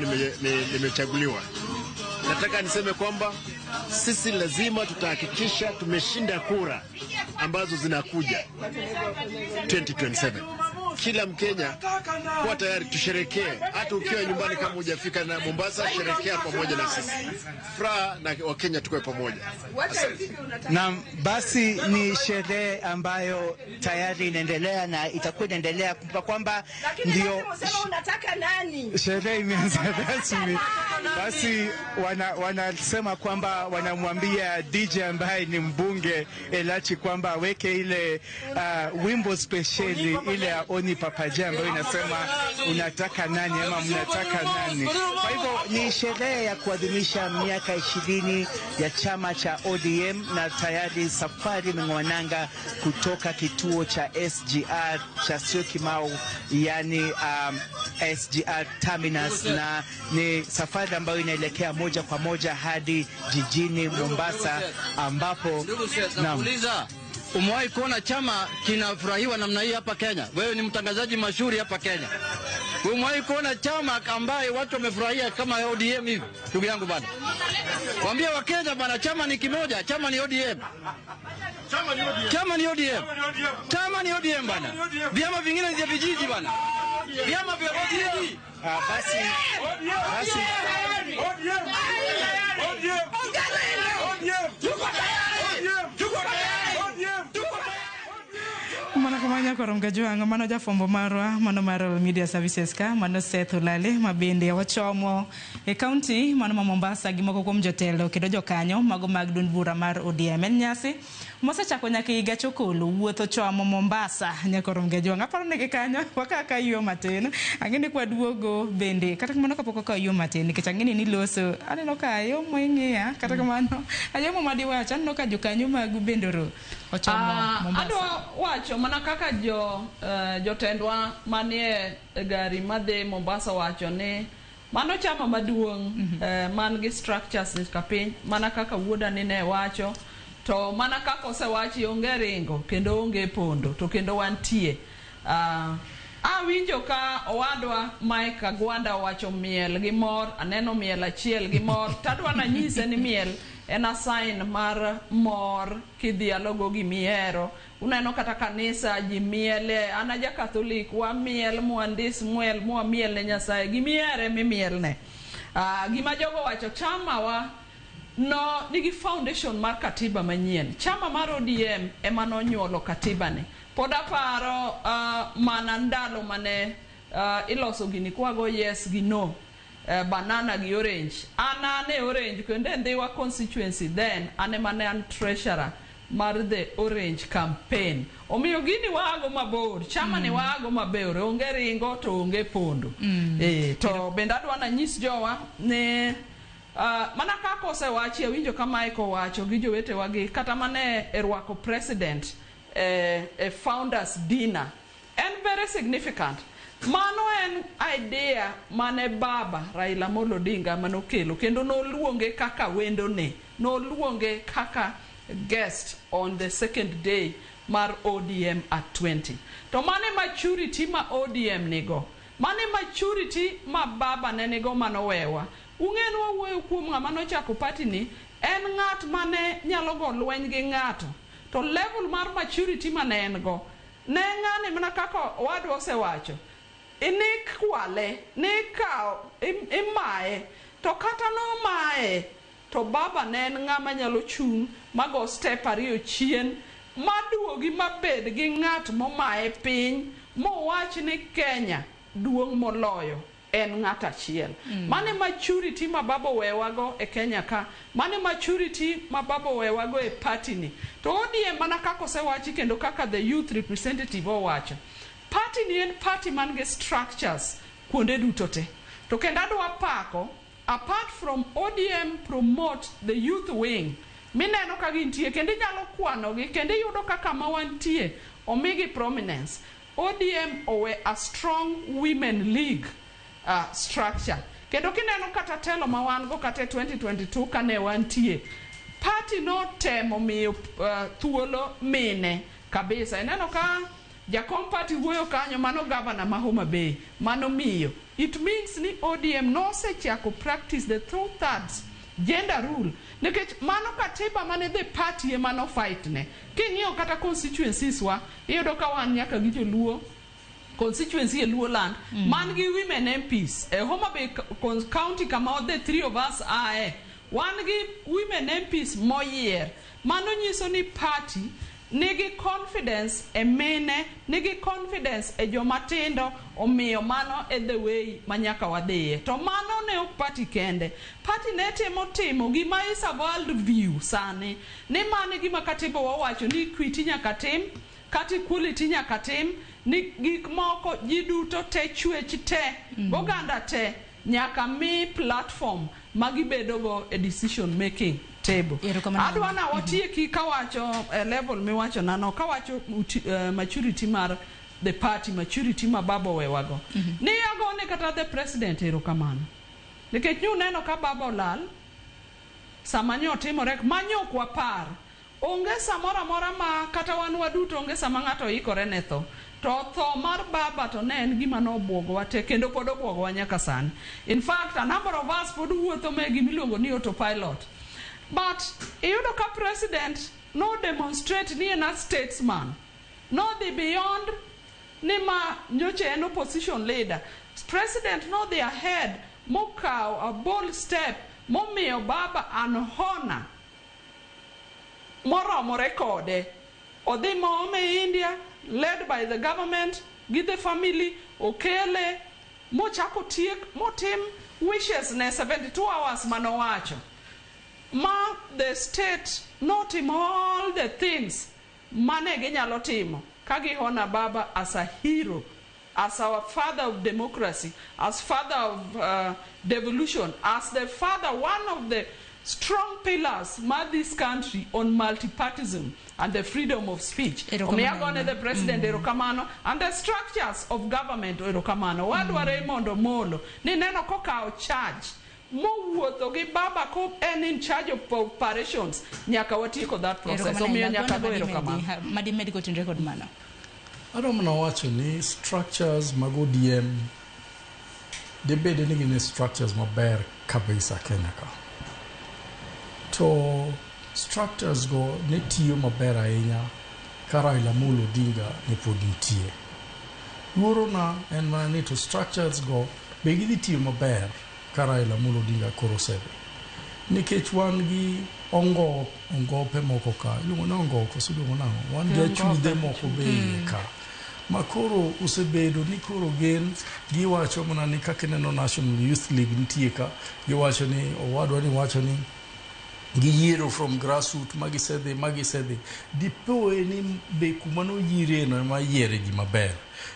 nimechaguliwa. Nataka niseme kwamba sisi lazima tutahakikisha tumeshinda kura ambazo zinakuja 2027. Kila Mkenya kuwa tayari, tusherekee. Hata ukiwa nyumbani kama hujafika na Mombasa, sherekea pamoja na sisi. Furaha na Wakenya tuwe pamoja. Asante. Naam, basi ni sherehe ambayo tayari inaendelea na itakuwa inaendelea. Kumbuka kwamba ndio unataka nani? Sherehe imeanza rasmi. Basi wanasema kwamba wanamwambia DJ ambaye ni mbunge Elachi kwamba aweke ile wimbo spesheli ile ya Oni Papaja ambayo inasema unataka nani ama mnataka nani. Kwa hivyo ni sherehe ya kuadhimisha miaka 20 ya chama cha ODM, na tayari safari imeng'oa nanga kutoka kituo cha SGR cha Syokimau, yani SGR Terminus, na ni safari ambayo inaelekea moja kwa moja hadi jijini Mombasa ambapo Nakuuliza, umewahi kuona chama kinafurahiwa namna hii hapa Kenya? Wewe ni mtangazaji mashuhuri hapa Kenya. Umewahi kuona chama ambaye watu wamefurahia kama ODM hivi? Ndugu yangu bana, waambie Wakenya bana, chama ni kimoja, chama ni ODM. Chama ni ODM. Chama ni ODM bana. Vyama vingine ni vya vijiji bana. Vyama vya ODM. Basi Mana kamanya korom gajuang mano jafwambo marwa mano mar Royal Media Services ka mano Seth Olale mabende wachomo e kaunti mano ma Mombasa gi moko kuom jotelo kendo jokanyo mago mag duond bura mar ODM. En nyasi mosechako nyaka higa chokolo wuotho chomo Mombasa nyakorom gajuang aparo ni gi kanyo wakaka yuo matin ang'e ni kwaduogo bende kata kamano kapok okawo yuo matin nikech ang'e ni niloso aneno ka ayomo ing'iya kata kamano ayomo madiwach aneno ka jokanyo magu bende oro ochomo Mombasa. Adwa wacho mana kaka jotendwa manie gari madhi Mombasa wacho ni mano chama maduong' man gi structures nyaka piny, mana kaka wuoda ni ne wacho, to mana kaka osewachi onge ringo kendo onge pondo to kendo wantie. Awinjo ka owadwa Mike Agwanda owacho miel gi mor, aneno miel achiel gi mor, tadwa nanyise ni miel en a sign mar mor kidhialogo gimihero. Uneno kata kanisa ji miele, an aja Catholic, wamiel mwandis mwel mwamiel ne Nyasaye, gimihere mimielne. Gima jogo wacho, chama wa no nigi foundation mar katiba manyien. Chama mar ODM ema nonyuolo katiba ni. Pod aparo mana ndalo mane iloso gini kwago yes gi no, banana gi orange. An ane orange kendo e Ndhiwa constituency then an ema ne an treasurer mar the orange campaign. Omiyo gini waago mabor, chama ni waago mabor, onge ringo to onge pondo. To bende adwa nanyis jowa ni mana kaka osewachi, awinjo ka Mike owacho gi jowetewa gi kata mane e rwako president e founders dinner en very significant. Mano en idea mane baba Raila Amolo Odinga manokelo kendo noluonge kaka wendone, noluonge kaka guest on the second day mar ODM at 20. To mane maturity ma ODM nigo, mane maturity ma baba ne nigo manowewa. Ung'e ni wawuoyo kuom ng'ama nochako party ni en ng'at mane nyalo go lweny gi ng'ato, to level mar maturity mane en go ne ng'ani mana kaka owadwa osewacho, inikwale, nikawo, imaye, to kata nomaye to baba ne en ng'ama nyalo chung' mago step ariyo chien maduogi mabed gi ng'at momaye piny mowach ni Kenya duong' moloyo en ng'at achiel. Mano e maturity ma baba owewago e Kenya ka. Mano e maturity ma baba owewago e party ni. To ODM mana kaka osewachi kendo kaka the youth representative owacho. Party ni en party man gi structures kuonde duto te. To kendo adwa pako apart from ODM promote the youth wing mineno ka gintie kendo inyalo kwanogi kendo iyudo ka kama wantie omigi prominence. ODM owe a strong women league structure. Kendo kineno kata telo ma wan go kata e 2022 kane wantie, party notemo miyo thuolo mine kabisa. Ineno ka jakom party wuoyo kanyo mano governor ma Homa Bay, mano miyo. It means ni ODM nosechako practice the two-thirds gender rule. Nikech mano katiba mane the party ema no fight ne. King'iyo kata constituencies wa, iyudo ka wan nyaka gi joluo constituency e Luo land man gi women MPs e Homa Bay county kama the three of us ae wan gi women MPs moyier. Mano nyiso ni party nigi confidence e mine, nigi confidence e joma tindo, omiyo mano e the way ma nyaka wadhiye. To mano ne ok party kende. Party ne temo timo gima is a world view sani. Ni mano e gima katiba wawacho ni equity nyaka tim, kata equality nyaka tim, ni gik moko ji duto te chwech te, oganda te nyaka mi platform ma gibedogo e decision making table. Erokamano. Adwa na watieki kawacho e level miwacho nano kawacho maturity mar the party maturity ma baba owewago. Ni agone kata the president erokamano. Nikech nuneno ka baba olal sama nyo otimore manyo ok wapar. Onge samoro amora ma kata wan waduto onge sama ng'ato ikore ne tho. To tho mar baba to ne en gima nobwogowa te kendo pod obwogowa nyaka sani. In fact, a number of us pod wuotho me gimiluongo ni autopilot. But iyudo ka president no demonstrate ni en a statesman. Nodhi beyond ni ma nyocha en opposition leader. President nodhi ahead mokawo a bold step momiyo baba an honor moromore kode. Odhi moome India, led by the government, gi the family, okele, mochako tiek, motim wishes ne 72 hours manowacho. Ma the state notimo all the things mane ginyalo timo ka gi honor baba as a hero, as our father of democracy, as father of devolution, as the father, one of the strong pillars mar this country on multipartism and the freedom of speech. Erokamano Omiyo agone ahinya. the president erokamano and the structures of government erokamano. Wadwa Raymond Omolo ni neno kokawo charge mowuotho gi baba ko en in charge of operations nyaka watieko that process. Erokamano Omiyo ahinya. nyaka go Agwanda erokamano. Madimedi kotenore kod mano. Adwa mana wacho ni structures mag ODM dibed ni gin structures maber kabisa Kenya ka. To structures go ne tiyo maber ahinya ka Raila Amolo Odinga ne pod nitie. Luorona en mana ni to structures go be gidhi tiyo maber ka Raila Amolo Odinga koro osedhi. Nikech wan gi ongo ongope moko ka, iluongo ni ongo koso iluongo nang'o? Wan gi achudhe moko be iye ka. Ma koro osebedo ni koro gin giwacho mana ni kaka ineno National Youth League nitie ka, giwacho ni owadwa ni wacho ni giyiero from grassroot magisedhi magisedhi dipoe ni be kuma noyiere no ema yiere ji maber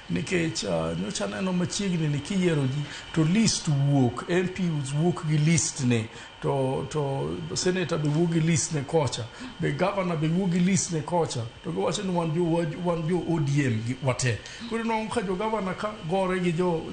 nikech nyocha aneno machiegni ni kiyiero ji to list wuok MP wuok gi list ne to senator be wuok gi list ne kocha be governor be wuok gi list ne kocha to giwacho ni wan jo ODM gi wate koro inwang'o ka jo governor ka gore gi jo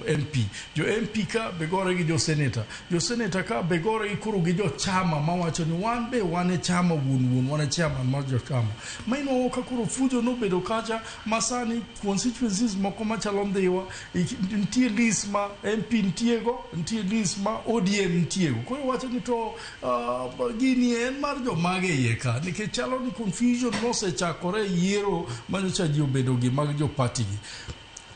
MP jo MP ka be gore gi jo senator jo senator ka be gore gi koro gi jo chama mawacho ni wan be wan e chama wuon wan e chairman mar jo chama ma inwang'o ka koro fujo nobedo kacha ma sani constituencies moko machalo Ndhiwa nitie list ma MP nitie go nitie list ma ODM nitie go koro wacho ni to gini en mar jomage iye ka nikech chalo ni confusion mosechakore e yiero manyocha ji obedo gi mag jo party gi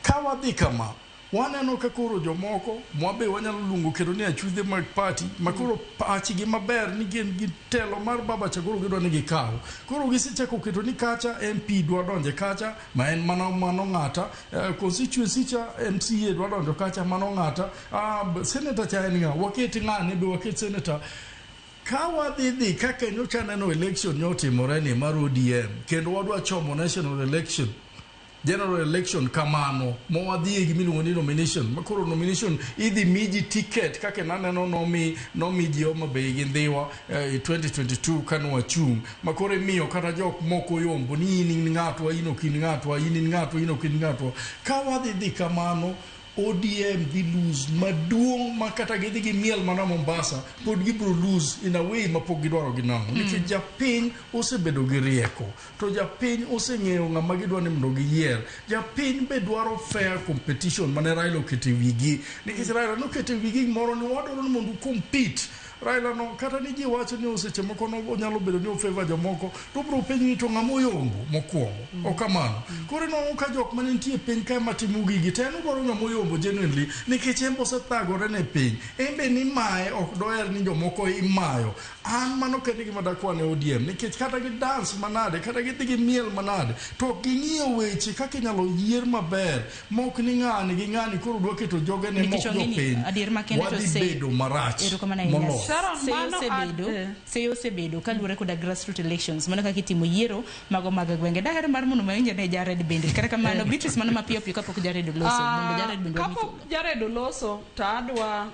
ka wadhi kama Waneno ka koro jomoko mwabe wanyalo luongo kendo ni achudhe mag party ma koro pachgi maber ni gin gi telo mar baba cha koro gidwa ni gikaw. Koro gisechako keto ni kacha MP dwa donje kacha ma en mano mano ng'ata, constituency cha MCA dwa donjo kacha mano ng'ata, senator cha en ng'a, waket ng'ane be waket senator. Ka wadhi dhi kaka nyocha neno election nyotimore ni mar ODM kendo wadwa chomo national election general election kamano ma wadhiye gima iluongo ni nomination ma koro nomination idhi mi ji ticket kaka naneno nomi ji Homa Bay gi Ndhiwa e 2022 kane wachung' ma koro imiyo kata jok moko yombo ni in in ng'atwa in ok in ng'atwa in in ng'atwa in ok in ng'atwa ka wadhi dhi kamano ODM dhi lose maduong' ma kata gidhi gi miel mana Mombasa pod gibiro lose in a way ma pok gidwaro gi nang'o nikech japiny osebedo gi rieko to japiny oseng'eyo ng'ama gidwa ni mondo giyier japiny be dwaro fair competition mane Raila oketo e wigi nikech Raila noketo e wigi gimoro ni wadwaro ni mondo compete Raila no kata ni ji wacho ni seche moko no onyalo bedo ni ofavor jomoko to obiro penjo ni to ng'ama oyombo mokwongo ok kamano koro inwang'o ka jok mane nitie e piny kae matimo gigi to en odwaro ng'ama oyombo genuinely nikech en be osethagore ne piny en be nimaye ok doher ni jomoko imayo an mano kende gima dakwane ODM nikech kata gi dance manade kata gidhi gi miel manade to ok ging'iyo weche kaka inyalo yier maber mok ni ng'ani gi ng'ani koro dwa keto jogene mok Nikech ong'e ni jopiny adier makende to wadhi se- bedo marach Erokamano ahinya. moloyo Sharon, Seyo mano osebedo, ad- eh. seyo osebedo kaluwore koda grassroots elections mano kaka itimo yiero mago mag gwenge. Daher mar mondo mawinj ane Jared bende. Kata kamano Beatrice mano mapiyo piyo kapok Jared oloso mondo Jared bende wami Kapok Jared oloso to adwa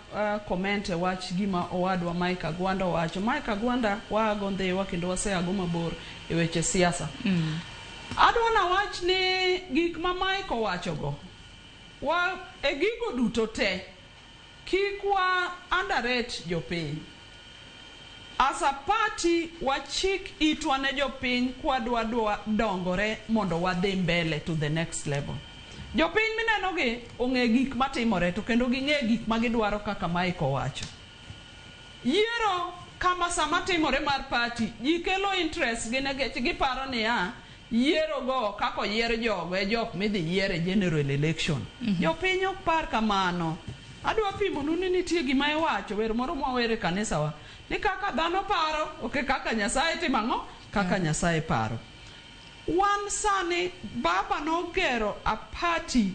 comment e wach gima owadwa Mike Agwanda owacho. Mike Agwanda waago Ndhiwa kendo waseago mabor e weche siasa. Adwa nawach ni gik ma Mike owachogo wa e gigo duto te kik wa underrate jopiny. As a party wachik itwa ne jopiny kwadwa dwa dongore mondo wadhi mbele to the next level. Jopiny mineno gi ong'e gik matimore to kendo ging'e gik ma gidwaro kaka Mike owacho. Yiero kama sama timore mar party ji kelo interest gi nikech giparo niya yiero go kaka oyier jogo e jok midhi yier e general election. Jopiny ok par kamano. Adwa pimonu ni nitie gima iwacho wer moro mwawer e kanisawa ni kaka dhano paro ok e kaka Nyasaye timo ang'o kaka Nyasaye paro. Wan sani baba nogero a party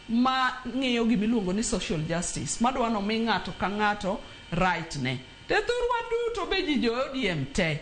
ma ng'iyo gimiluongo ni social justice madwa nomi ng'ato ka ng'ato right ne. Te thurwa duto be ji jo ODM te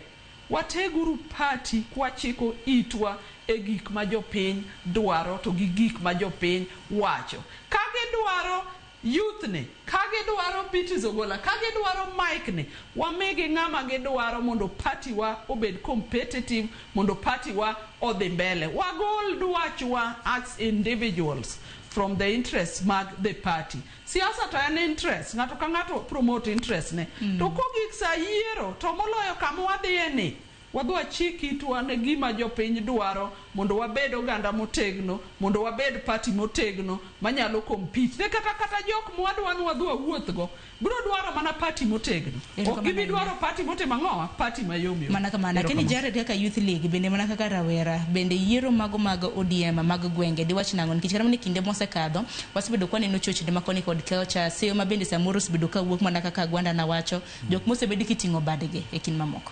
wateguru party kwachiko itwa e gik ma jopiny dwaro to gi gik ma jopiny wacho. Ka gidwaro youth ni, ka gidwaro Beatrice Ogola, ka gidwaro Mike ni, wamigi ng'ama gidwaro mondo party wa obed competitive, mondo party wa odhi mbele. Wagol dwachwa as individuals from the interests mag the party. Siasa to en interest, ng'ato ka ng'ato promote interest ne. To kogik sa yiero, to moloyo kama wadhiye ni, wadhi wachik itwa ne gima jopiny dwaro mondo wabed oganda motegno, mondo wabed party motegno manyalo compete. Ne kata jok mwadwa ni wadhi wawuothgo, biro dwaro mana party motegno. Ok gibi dwaro party motimo ang'owa, party mayom yom. Mana kamano. Lakini Jared kaka Youth League bende mana kaka rawera bende yiero mago mag ODM mag gwenge diwach nang'o nikech kata mana e kinde mosekadho wasebedo kwa neno chochni ma koni kod kocha seyo ma bende samoro osebedo kawuok mana kaka Agwanda nawacho jok mosebedi kiting'o badgi e kind mamoko.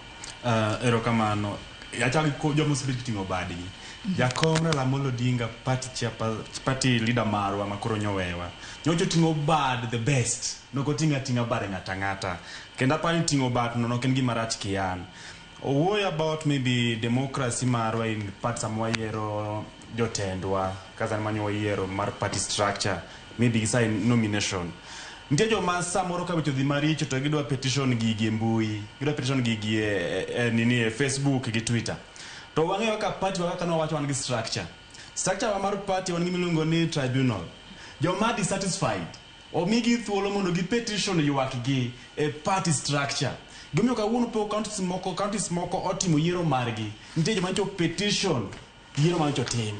Erokamano. Achako gi joma osebet kiting'o badgi. Jakom Raila Amolo Odinga party chairpa- party leader marwa ma koro nyowewa. Nyocha oting'o bad the best. Nok oting'o ating'a bad ng'ata ng'ata. Kendo aparo ni ting'o bat no nok en gima rach kian. Owuoyo about maybe democracy marwa in part sama wayiero jotendwa kaka sani wayiero mar party structure maybe gi sign nomination. Nitie joma samoro ka weche odhi maricho to gidwa petition gigi e mbui, gidwa petition gigi e nini e Facebook gi Twitter. To wang'eyo kaka party wa kaka nwawacho wan gi structure. Structure wa mar party wan gi miluongo ni tribunal. Joma dissatisfied omigi thuolo mondo gi petition ywak gi e party structure. Gimomiyo kawuono pok counties moko otimo yiero margi. Nitie joma nyocha petition yiero ma nyocha otim.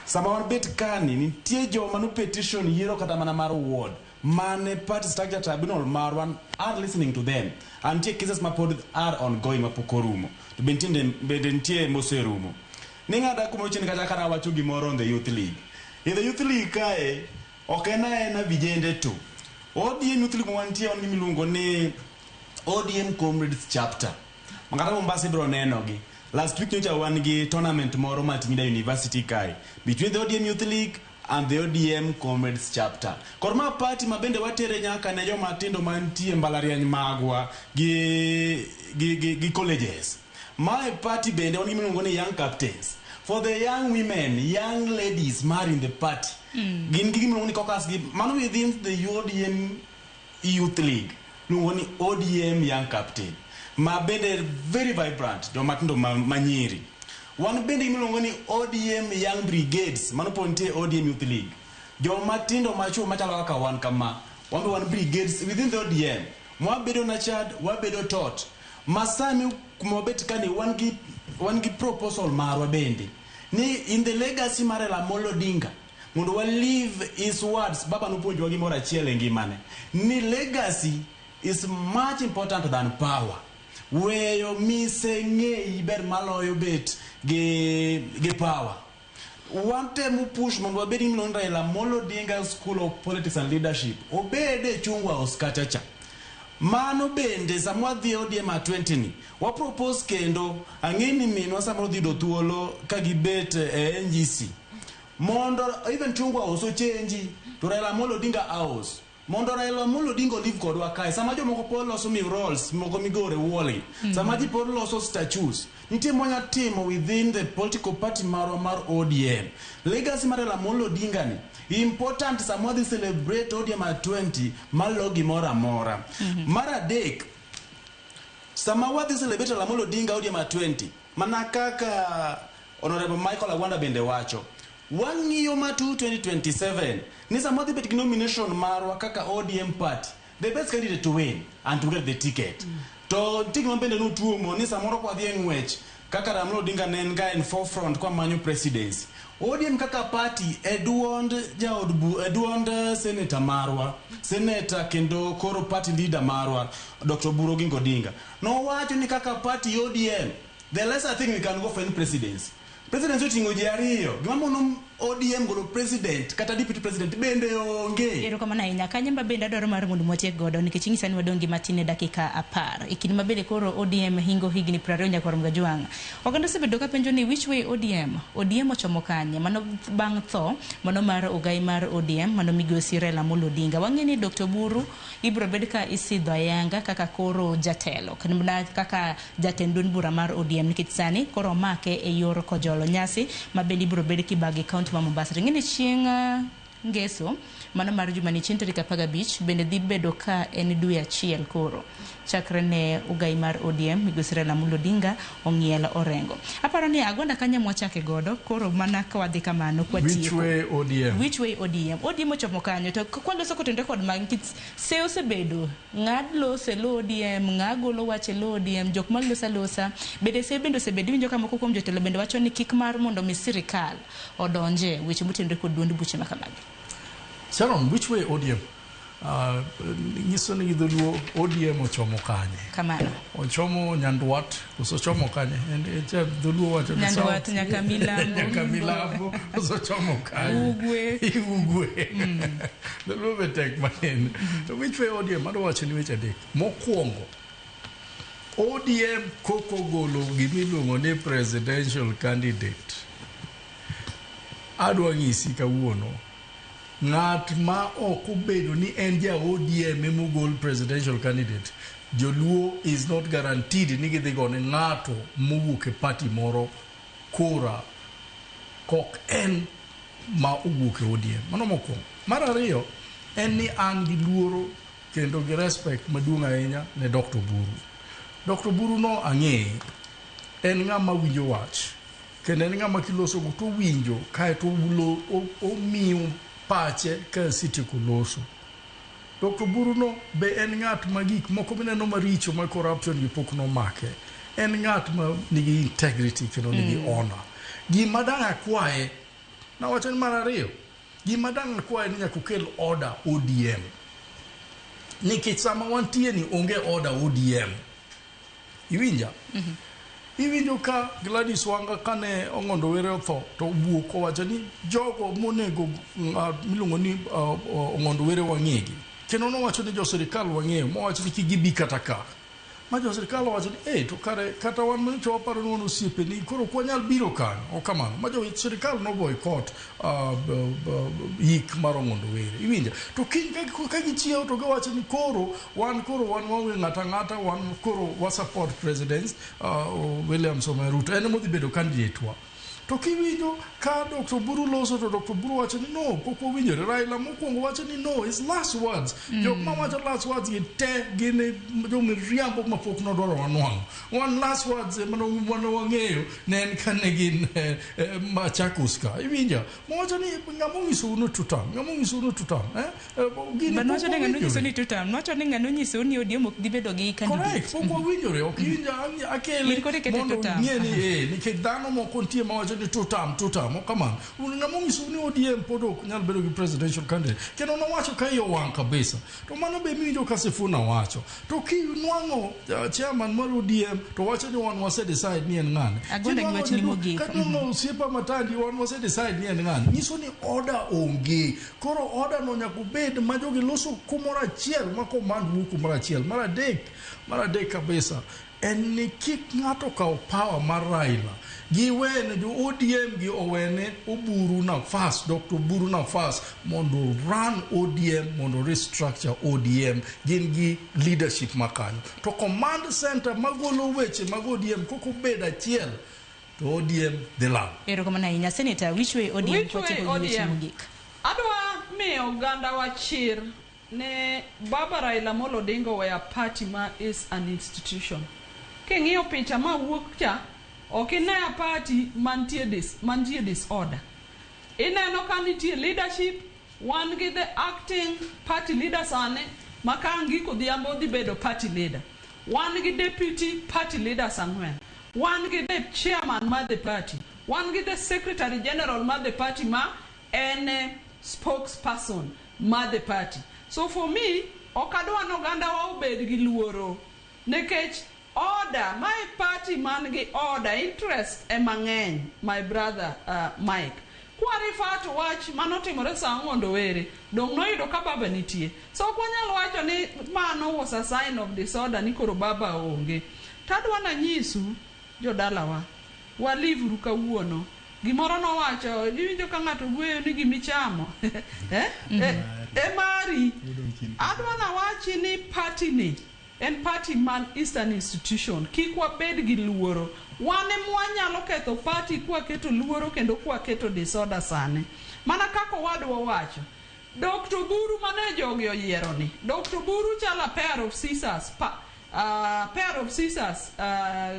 Sama wan bet kani, nitie joma no petition yiero kata mana mar ward mane party structure tribunal marwa are listening to them. And nitie cases ma pod are ongoing ma pok orumo. To bende nitie moserumo. Ning'ada kumoro chien kacha kana wacho gimoro on the youth league. In the youth league kae, Ok en aena vijende to. ODM Youth League wantie wan gi miluongo ni ODM Comrades Chapter. Makata Mombasa ibiro nenogi. Last week nyocha wan gi tournament moro Multimedia University kae between the ODM Youth League and the ODM Comrades Chapter. Kor ma party ma bende watere nyaka ne joma tindo mantie mbalariany magwa gi colleges. Mae party bende wan gi miluongo ni Young Captains. For the young women, young ladies mar in the party. Gin gi gimiluongo ni caucus gi mano within the ODM Youth League. Luongo ni ODM Young Captain. Ma bende very vibrant, joma tindo ma nyiri. Wan bende gimiluongo ni ODM Young Brigades, mano pod nitie ODM Youth League. Joma tindo machuo machalo kaka wan kama, wan be wan brigades within the ODM. Mwabedo nachad, wabedo tot. Masani kuma wabet kani wan gi proposal marwa bende. Ni in the legacy mar Raila Amolo Odinga, mondo wa live his words, baba nopuonjowa gimoro achiel e ngimane. Ni legacy is much important than power. Weyo mise ng'eyi ber maloyo bet gi power. Watemo push mondo wabed gi miluongo ni Raila Amolo Odinga School of Politics and Leadership. Obed e Chungwa House kacha cha. Mano bende sama wadhi e ODM at 20 ni, wa propose kendo ang'e ni minwa samoro dhi yudo thuolo ka gibet e NGC. Mondo even Chungwa House ochenji to Raila Amolo Odinga House. Mondo Raila Amolo Odinga olive kodwa kae. Sama jomoko pod loso murals moko migoro e wall gi. Sama ji pod loso statues. Nitie mwanya timo within the political party marwa mar ODM. Legacy mar Raila Amolo Odinga ni important sama wadhi celebrate ODM at 20 malo gimoro amora. Mar adek, sama wadhi celebrate Raila Amolo Odinga ODM at 20, mana kaka Honorable Michael Agwanda bende wacho, wang'iyo matut 2027 ni sama wadhi bet gi nomination marwa kaka ODM party, the best candidate to win and to get the ticket. To nitie gima bende notuomo ni samoro kwa dhi e ng'wech kaka Raila Amolo Odinga ne en ga in forefront kwa manyo presidency. ODM kaka party e duond jaod bu, e duond senator marwa, senator kendo koro party leader marwa Dr. Oburu Oginga Odinga nowacho ni kaka party ODM, the lesser thing we can go for in presidency. Presidency oting'o ji ariyo, gima mono ODM golo president kata deputy president bende onge. Erokamano ahinya. Kanyo ma bende adwaro mar mondo watiek godo nikech inyisa ni wadong' gi matin e dakika 10. E kinde ma bende koro ODM hingo higni 20 nyaka Ramogi Ajwang'. Oganda osebedo ka penjo ni which way ODM? ODM ochomo kanye? Mano bang' tho mano mar ogai mar ODM mano migosi Raila Amolo Odinga. Wang'e ni Dr. Oburu ibiro bed ka isidho ayanga kaka koro jatelo kendo kaka jatend duond bura mar ODM nikech sani koro omake e yor kojolo nyasi ma bende ibiro bed kibage e kaunti ma Mombasa. To ing'e ni chieng' ngeso mano mar juma ni chieng' tarik 15 bende dhi bedo ka en dwe achiel koro chakre ne ogai mar ODM migosi Raila Amolo Odinga ong'iel orengo. Aparo ni Agwanda kanyo mwachake godo koro mana ka wadhi kamano kwatieko. Which way ODM? Which way ODM? ODM ochomo kanyo to kwaloso kotenore kod magi nikech se osebedo ng'ad loso e lo ODM, ng'a golo wach e lo ODM, jok maloso alosa bende se bende osebedo iwinjo ka moko kuom jotelo bende wacho ni kik mar mondo mi sirikal odonje weche motenore kod duond buche ma kamagi. Sharon, which way ODM? Nyiso ni gi dholuo ODM ochomo kanye? Kamano. Ochomo Nyandwat, koso ochomo kanye? Dholuo wacho ni Nyandwat, South. nyaka Milambo. Nyaka Milambo, koso ochomo kanye? Ugwe. Ugwe. Dholuo be tek matin. To which way ODM? Adwa wacho ni weche adek. Mokwongo, ODM koko golo gimiluongo ni presidential candidate. Adwa nyisi kawuono, ng'at ma ok obedo ni en ja ODM emogol presidential candidate, joluo is not guaranteed ni gidhi gone ng'ato mowuok e party moro kura kok en ma owuok e ODM. Mano mokwongo. Mar ariyo, en ni an gi luoro kendo gi respect maduong' ahinya ne Dr. Oburu. Dr. Oburu no ang'eye, en ng'ama winjo wach kendo en ng'ama kilosogo to owinjo kaeto omiyo pache ka isetieko loso. Dr. Oburu no be en ng'at ma gik moko mineno maricho ma corruption gi pok nomake. En ng'at ma nigi integrity kendo nigi honor. Gima dang' akwaye, nawacho ni mar ariyo, gima dang' akwaye ni nyaka okel order ODM. Nikech sama wantie ni onge order ODM. Iwinja? Iwinjo ka Gladys Wanga kane Ong'ondo Were otho to owuok owacho ni jogo monego miluongo ni Ong'ondo Were wang'egi. Kendo nowacho ni jo sirikal wang'eyo mowacho ni kik gibi kata ka. Ma jo sirikal owacho ni eh to kare kata wan manyocha waparo ni wan osiepeni koro ok wanyal biro kanyo. Ok kamano. Ma jo sirikal no boycott yik mar Ong'ondo Were. Iwinjo? To kiny ka gichiewo to giwacho ni koro wan koro wan waonge ng'ato ang'ata wan koro wa support president William Samoei Ruto. En ema odhi bedo candidate wa. To kiwinjo ka Dr. Oburu loso to Dr. Oburu wacho ni no, pok wawinjore. Raila mokwongo wacho ni no, his last words. Jok ma wacho last words gi te gin jomiriambo ma pok nodwaro wanwang'o. Wan last words ema mane wang'eyo ne en kane gin Machakos ka. Iwinjo? Mowacho ni ng'ama onyisou ni tutam, ng'ama onyisou ni tutam. Gini But pok nowacho ni ng'ano onyisou wawinjore. ni tutam. Nowacho ni ng'ano onyisou ni ODM ok dhi bedo gi candidate. Correct, pok wawinjore, ok iwinjo akele In koro ikete mondo tutam. ing'e ni nikech dhano moko nitie mawacho ni tutam, tutam, ok kamano. Ng'ama onyisou ni ODM pod ok nyal bedo gi presidential candidate. Kendo nowacho ka iye owang' kabisa. To mano be miwinjo ka Sifuna wacho. To kinwang'o chairman mar ODM to wacho ni wan wase decide ni en ng'ane. Agwanda gi wachni mogik. Kinwang'o osiepa Matandi wan wase decide ni en ng'ane. Nyiso ni order onge. Koro order no nyaka obed ma jogi loso kumoro achiel ma command wuok kumoro achiel. Mar adek kabisa en ni kik ng'ato kaw power mar Raila. Giwene jo ODM gi owene Oburu nafas, Dr. Oburu nafas mondo run ODM, mondo restructure ODM. Gin gi leadership makanyo. To command center magolo weche mag ODM kok obed achiel to ODM dhi lal. Erokamano ahinya. Senator, which way ODM Which way kwatieko gi weche ODM? mogik? Adwa miyo oganda wa chir ne Baba Raila Amolo Odinga oweyo party ma is an institution. King'iyo picha ma wuok cha, ok ine a party mantie disorder. Ineno ka nitie leadership, wan gi the acting party leader sani, ma ka Angik Odhiambo dhi bedo party leader. Wan gi deputy party leaders ang'wen. Wan gi the chairman mar the party. Wan gi the secretary general mar the party ma en spokesperson mar the party. So for me, ok adwa ni oganda wa obed gi luoro. Nikech order, my party man gi order, interest ema ng'eny, my brother Mike. Kwa refer to wach manotimore sa Ong'ondo Were, dong' noyudo ka baba nitie. So ok wanyal wacho ni mano was a sign of disorder ni koro baba onge. Tadwa nanyisu jodalawa, walivuru kawuono. Gimoro nowacho, iwinjo ka ng'ato wuoyo ni gimichamo. E mari. Adwa nawachi ni party ni en party man Eastern institution. Kik wabed gi luoro. Wan ema wanyalo ketho party kwaketo luoro kendo kwaketo disorder sani. Mana kaka owadwa wacho, Dr. Oburu mane jogi oyiero ni. Dr. Oburu chalo a pair of scissors,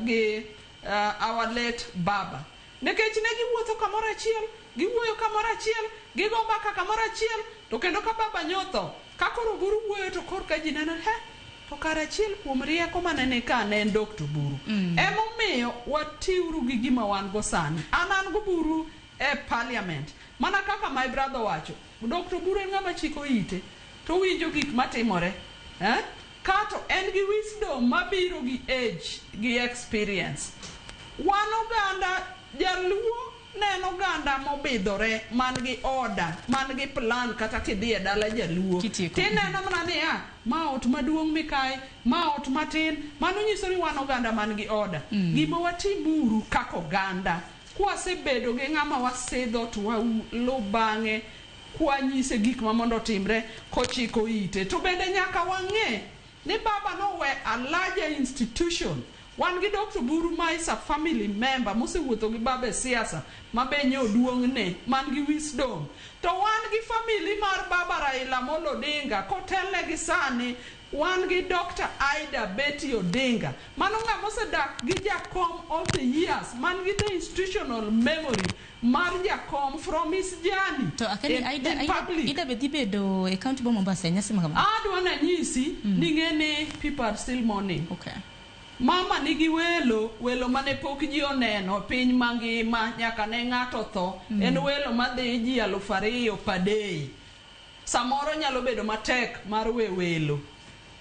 gi our late baba. Nikech ne giwuotho kamoro achiel, giwuoyo kamoro achiel, gigo mbaka kamoro achiel, to kendo ka baba nyotho, ka koro Oburu wuoyo to kor ka ji neno, he, to kar achiel kuom rieko mane ni ka ne en Dr. Oburu. Emomiyo watiuru gi gima wan go sani. An goburu e parliament. Mana kaka my brother wacho, Dr. Oburu en ng'ama chiko ite, to winjo gik matimore. Kato en gi wisdom mabiro gi age, gi experience. Wan oganda jaluo ne en oganda mobidhore, man gi order, man gi plan kata kidhi e dala jaluo. Tineno mana niya, ma ot maduong' mikae, ma ot matin, mano nyiso ni wan oganda man gi order. Gima watimuru kaka oganda, kwasebedo gi ng'ama wasidho to walu bang'e, kwanyise gik ma mondo otimre kochiko ite. To bende nyaka wang'e ni baba nowe a larger institution. Wan gi Dr. Oburu ma is a family member mosewuotho gi baba e siasa ma be nyoduong'ne man gi wisdom. To wan gi family mar baba Raila Amolo Odinga kotelne gi sani wan gi Dr. Ida Betty Odinga. Mano ng'ama osedak gi jakom all the years, man gi the institutional memory mar jakom from his journey To akani in public. Ida be dhi bedo e county ma Mombasa e nyasi ma kama? Adwa nanyisi ni ng'e ni people are still mourning. Okay. Mama nigi welo, welo mane pok ji oneno piny mangima nyaka ne ng'ato tho. En welo madhi ji 2,000 per day. Samoro nyalo bedo matek mar we welo.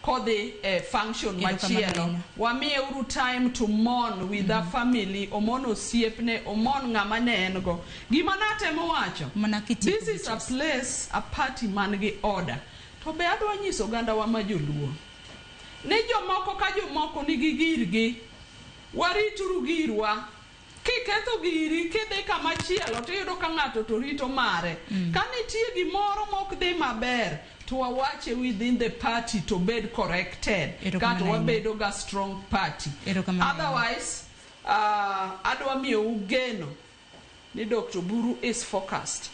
Kodhi e function Erokamano machielo. ahinya. Wamiye uru time to mourn with a family, omon osiepne, omon ng'ama ne en go. Gima natemo wacho, this is a place, a party man gi order. To be adwa nyiso ogandawa ma joluo ni jomoko ka jomoko nigi girgi, warituru girwa. Kiketho giri kidhi kama chielo tiyudo ka ng'ato to rito mare. Ka nitie gimoro mok dhi maber to wawache within the party to bed corrected. Erokamano Kato ahinya. wabedo ga strong party. Erokamano ahinya. Otherwise, adwa miyou geno ni Dr. Buru is focused.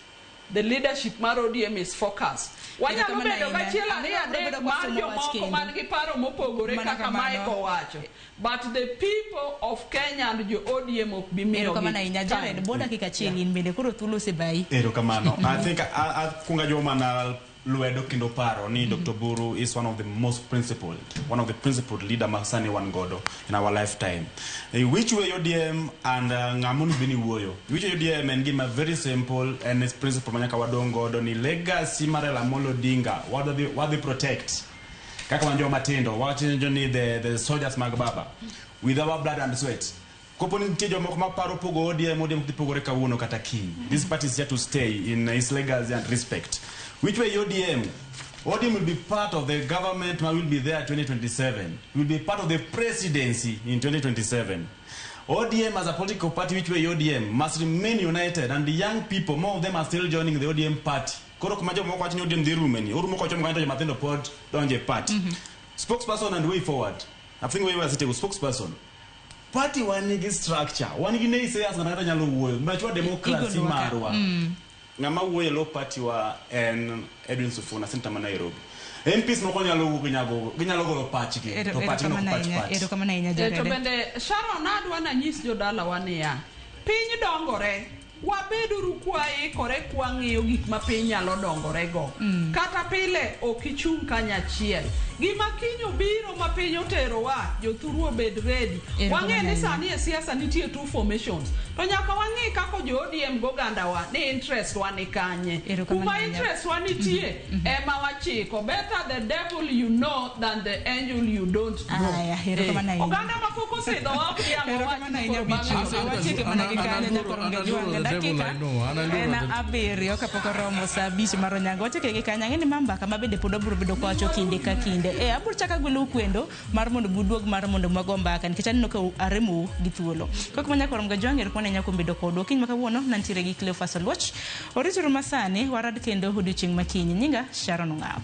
The leadership mar ODM is focused. Wanyalo Erokamano bedo ahinya. gachiel Ang'eyo ariyo wabiro adek bedo mar kwasomo wach jomoko kendo. man gi paro mopogore Mana kaka kamano. Mike owacho. But the people of Kenya and jo ODM ok bi miyogi Erokamano ahinya. time. Jared, bo dakika achiel in bende koro thuolo osebayi. Erokamano. I think akwongo ajiwo mana lwedo kendo paro ni Dr. Buru is one of the most principled, one of the principled leader ma sani wan godo in our lifetime. Which way ODM and ng'ama onego bed ni wuoyo? Which way ODM en gima very simple and is principle ma nyaka wadong godo ni legacy mar Raila Amolo Odinga wadhi protect. Kaka wan joma tindo, wawacho ni the soldiers mag baba with our blood and sweat. Kopo ni nitie jomoko maparo pogo ODM, ODM ok dhi pogore kawuono kata kiny. This party is here to stay in its legacy and respect. Which way ODM? ODM will be part of the government will be there 2027. Will be part of the presidency in 2027. ODM as a political party, which way ODM must remain united, and the young people, more of them are still joining the ODM party. Koro kuma jomoko wacho ni ODM dhi rume ni, orumo kochomo kanyo to joma pod donjo e party. Spokesperson and way forward. I think we were sitting with spokesperson. Party wan nigi structure, wan gi naysayers ng'ato ang'ata nyalo wuoyo. Machwa democracy Igolowa ka. marwa. Ng'ama wuoyo e lo party wa en Edwin Sifuna, senator ma Nairobi. MPs moko nyalo wuok ginyalo golo pachgi, to pachgi ok Erokamano pach ahinya. party. Erokamano ahinya Eh, to Jared. bende Sharon adwa nanyis jodalawa niya, piny dongore, wabeduru kwaikore kwang'iyo gik ma piny nyalo dongorego. Kata pile ok ichung' kanyachiel. Gima kiny obiro ma piny oterowa, jothuru obed ready. Erokamano Wang'e ni ahinya. sani e siasa nitie two formations. To nyaka wang'i kako jo ODM gogandawa ni interest wa ni kanye. Erokamano Kuma ahinya. interest wa nitie ema wachiko. Better the devil you know than the angel you don't know. Aya, erokamano Eh, ahinya. Oganda ma pok osidhowa ok diang' owach Erokamano ni ahinya koro bang'e Beatrice. to- Watieke mana gi kanyo nyakoro Analuoro Ngejwang'. the devil Dakika I know, analuoro en the- abiriyo kapok oromo sa abich mar onyango. Watieke gi kanyo. Ang'e ni ma mbaka ma bende pod wabiro bedo kwawacho kinde ka kinde. E, abiro chako agwelou kwendo mar mondo buduog mar mondo mwago mbaka nikech aneno ka aremou gi thuolo. Kok ma nyakoro Mgajwang' erokamano ahinya kuom bedo kodwa. Okinyi ma kawuono nantiere gi Cleophas Oluoch. Orituru masani warad kendo odiochieng' makiny. Nyinga Sharon Ong'awo.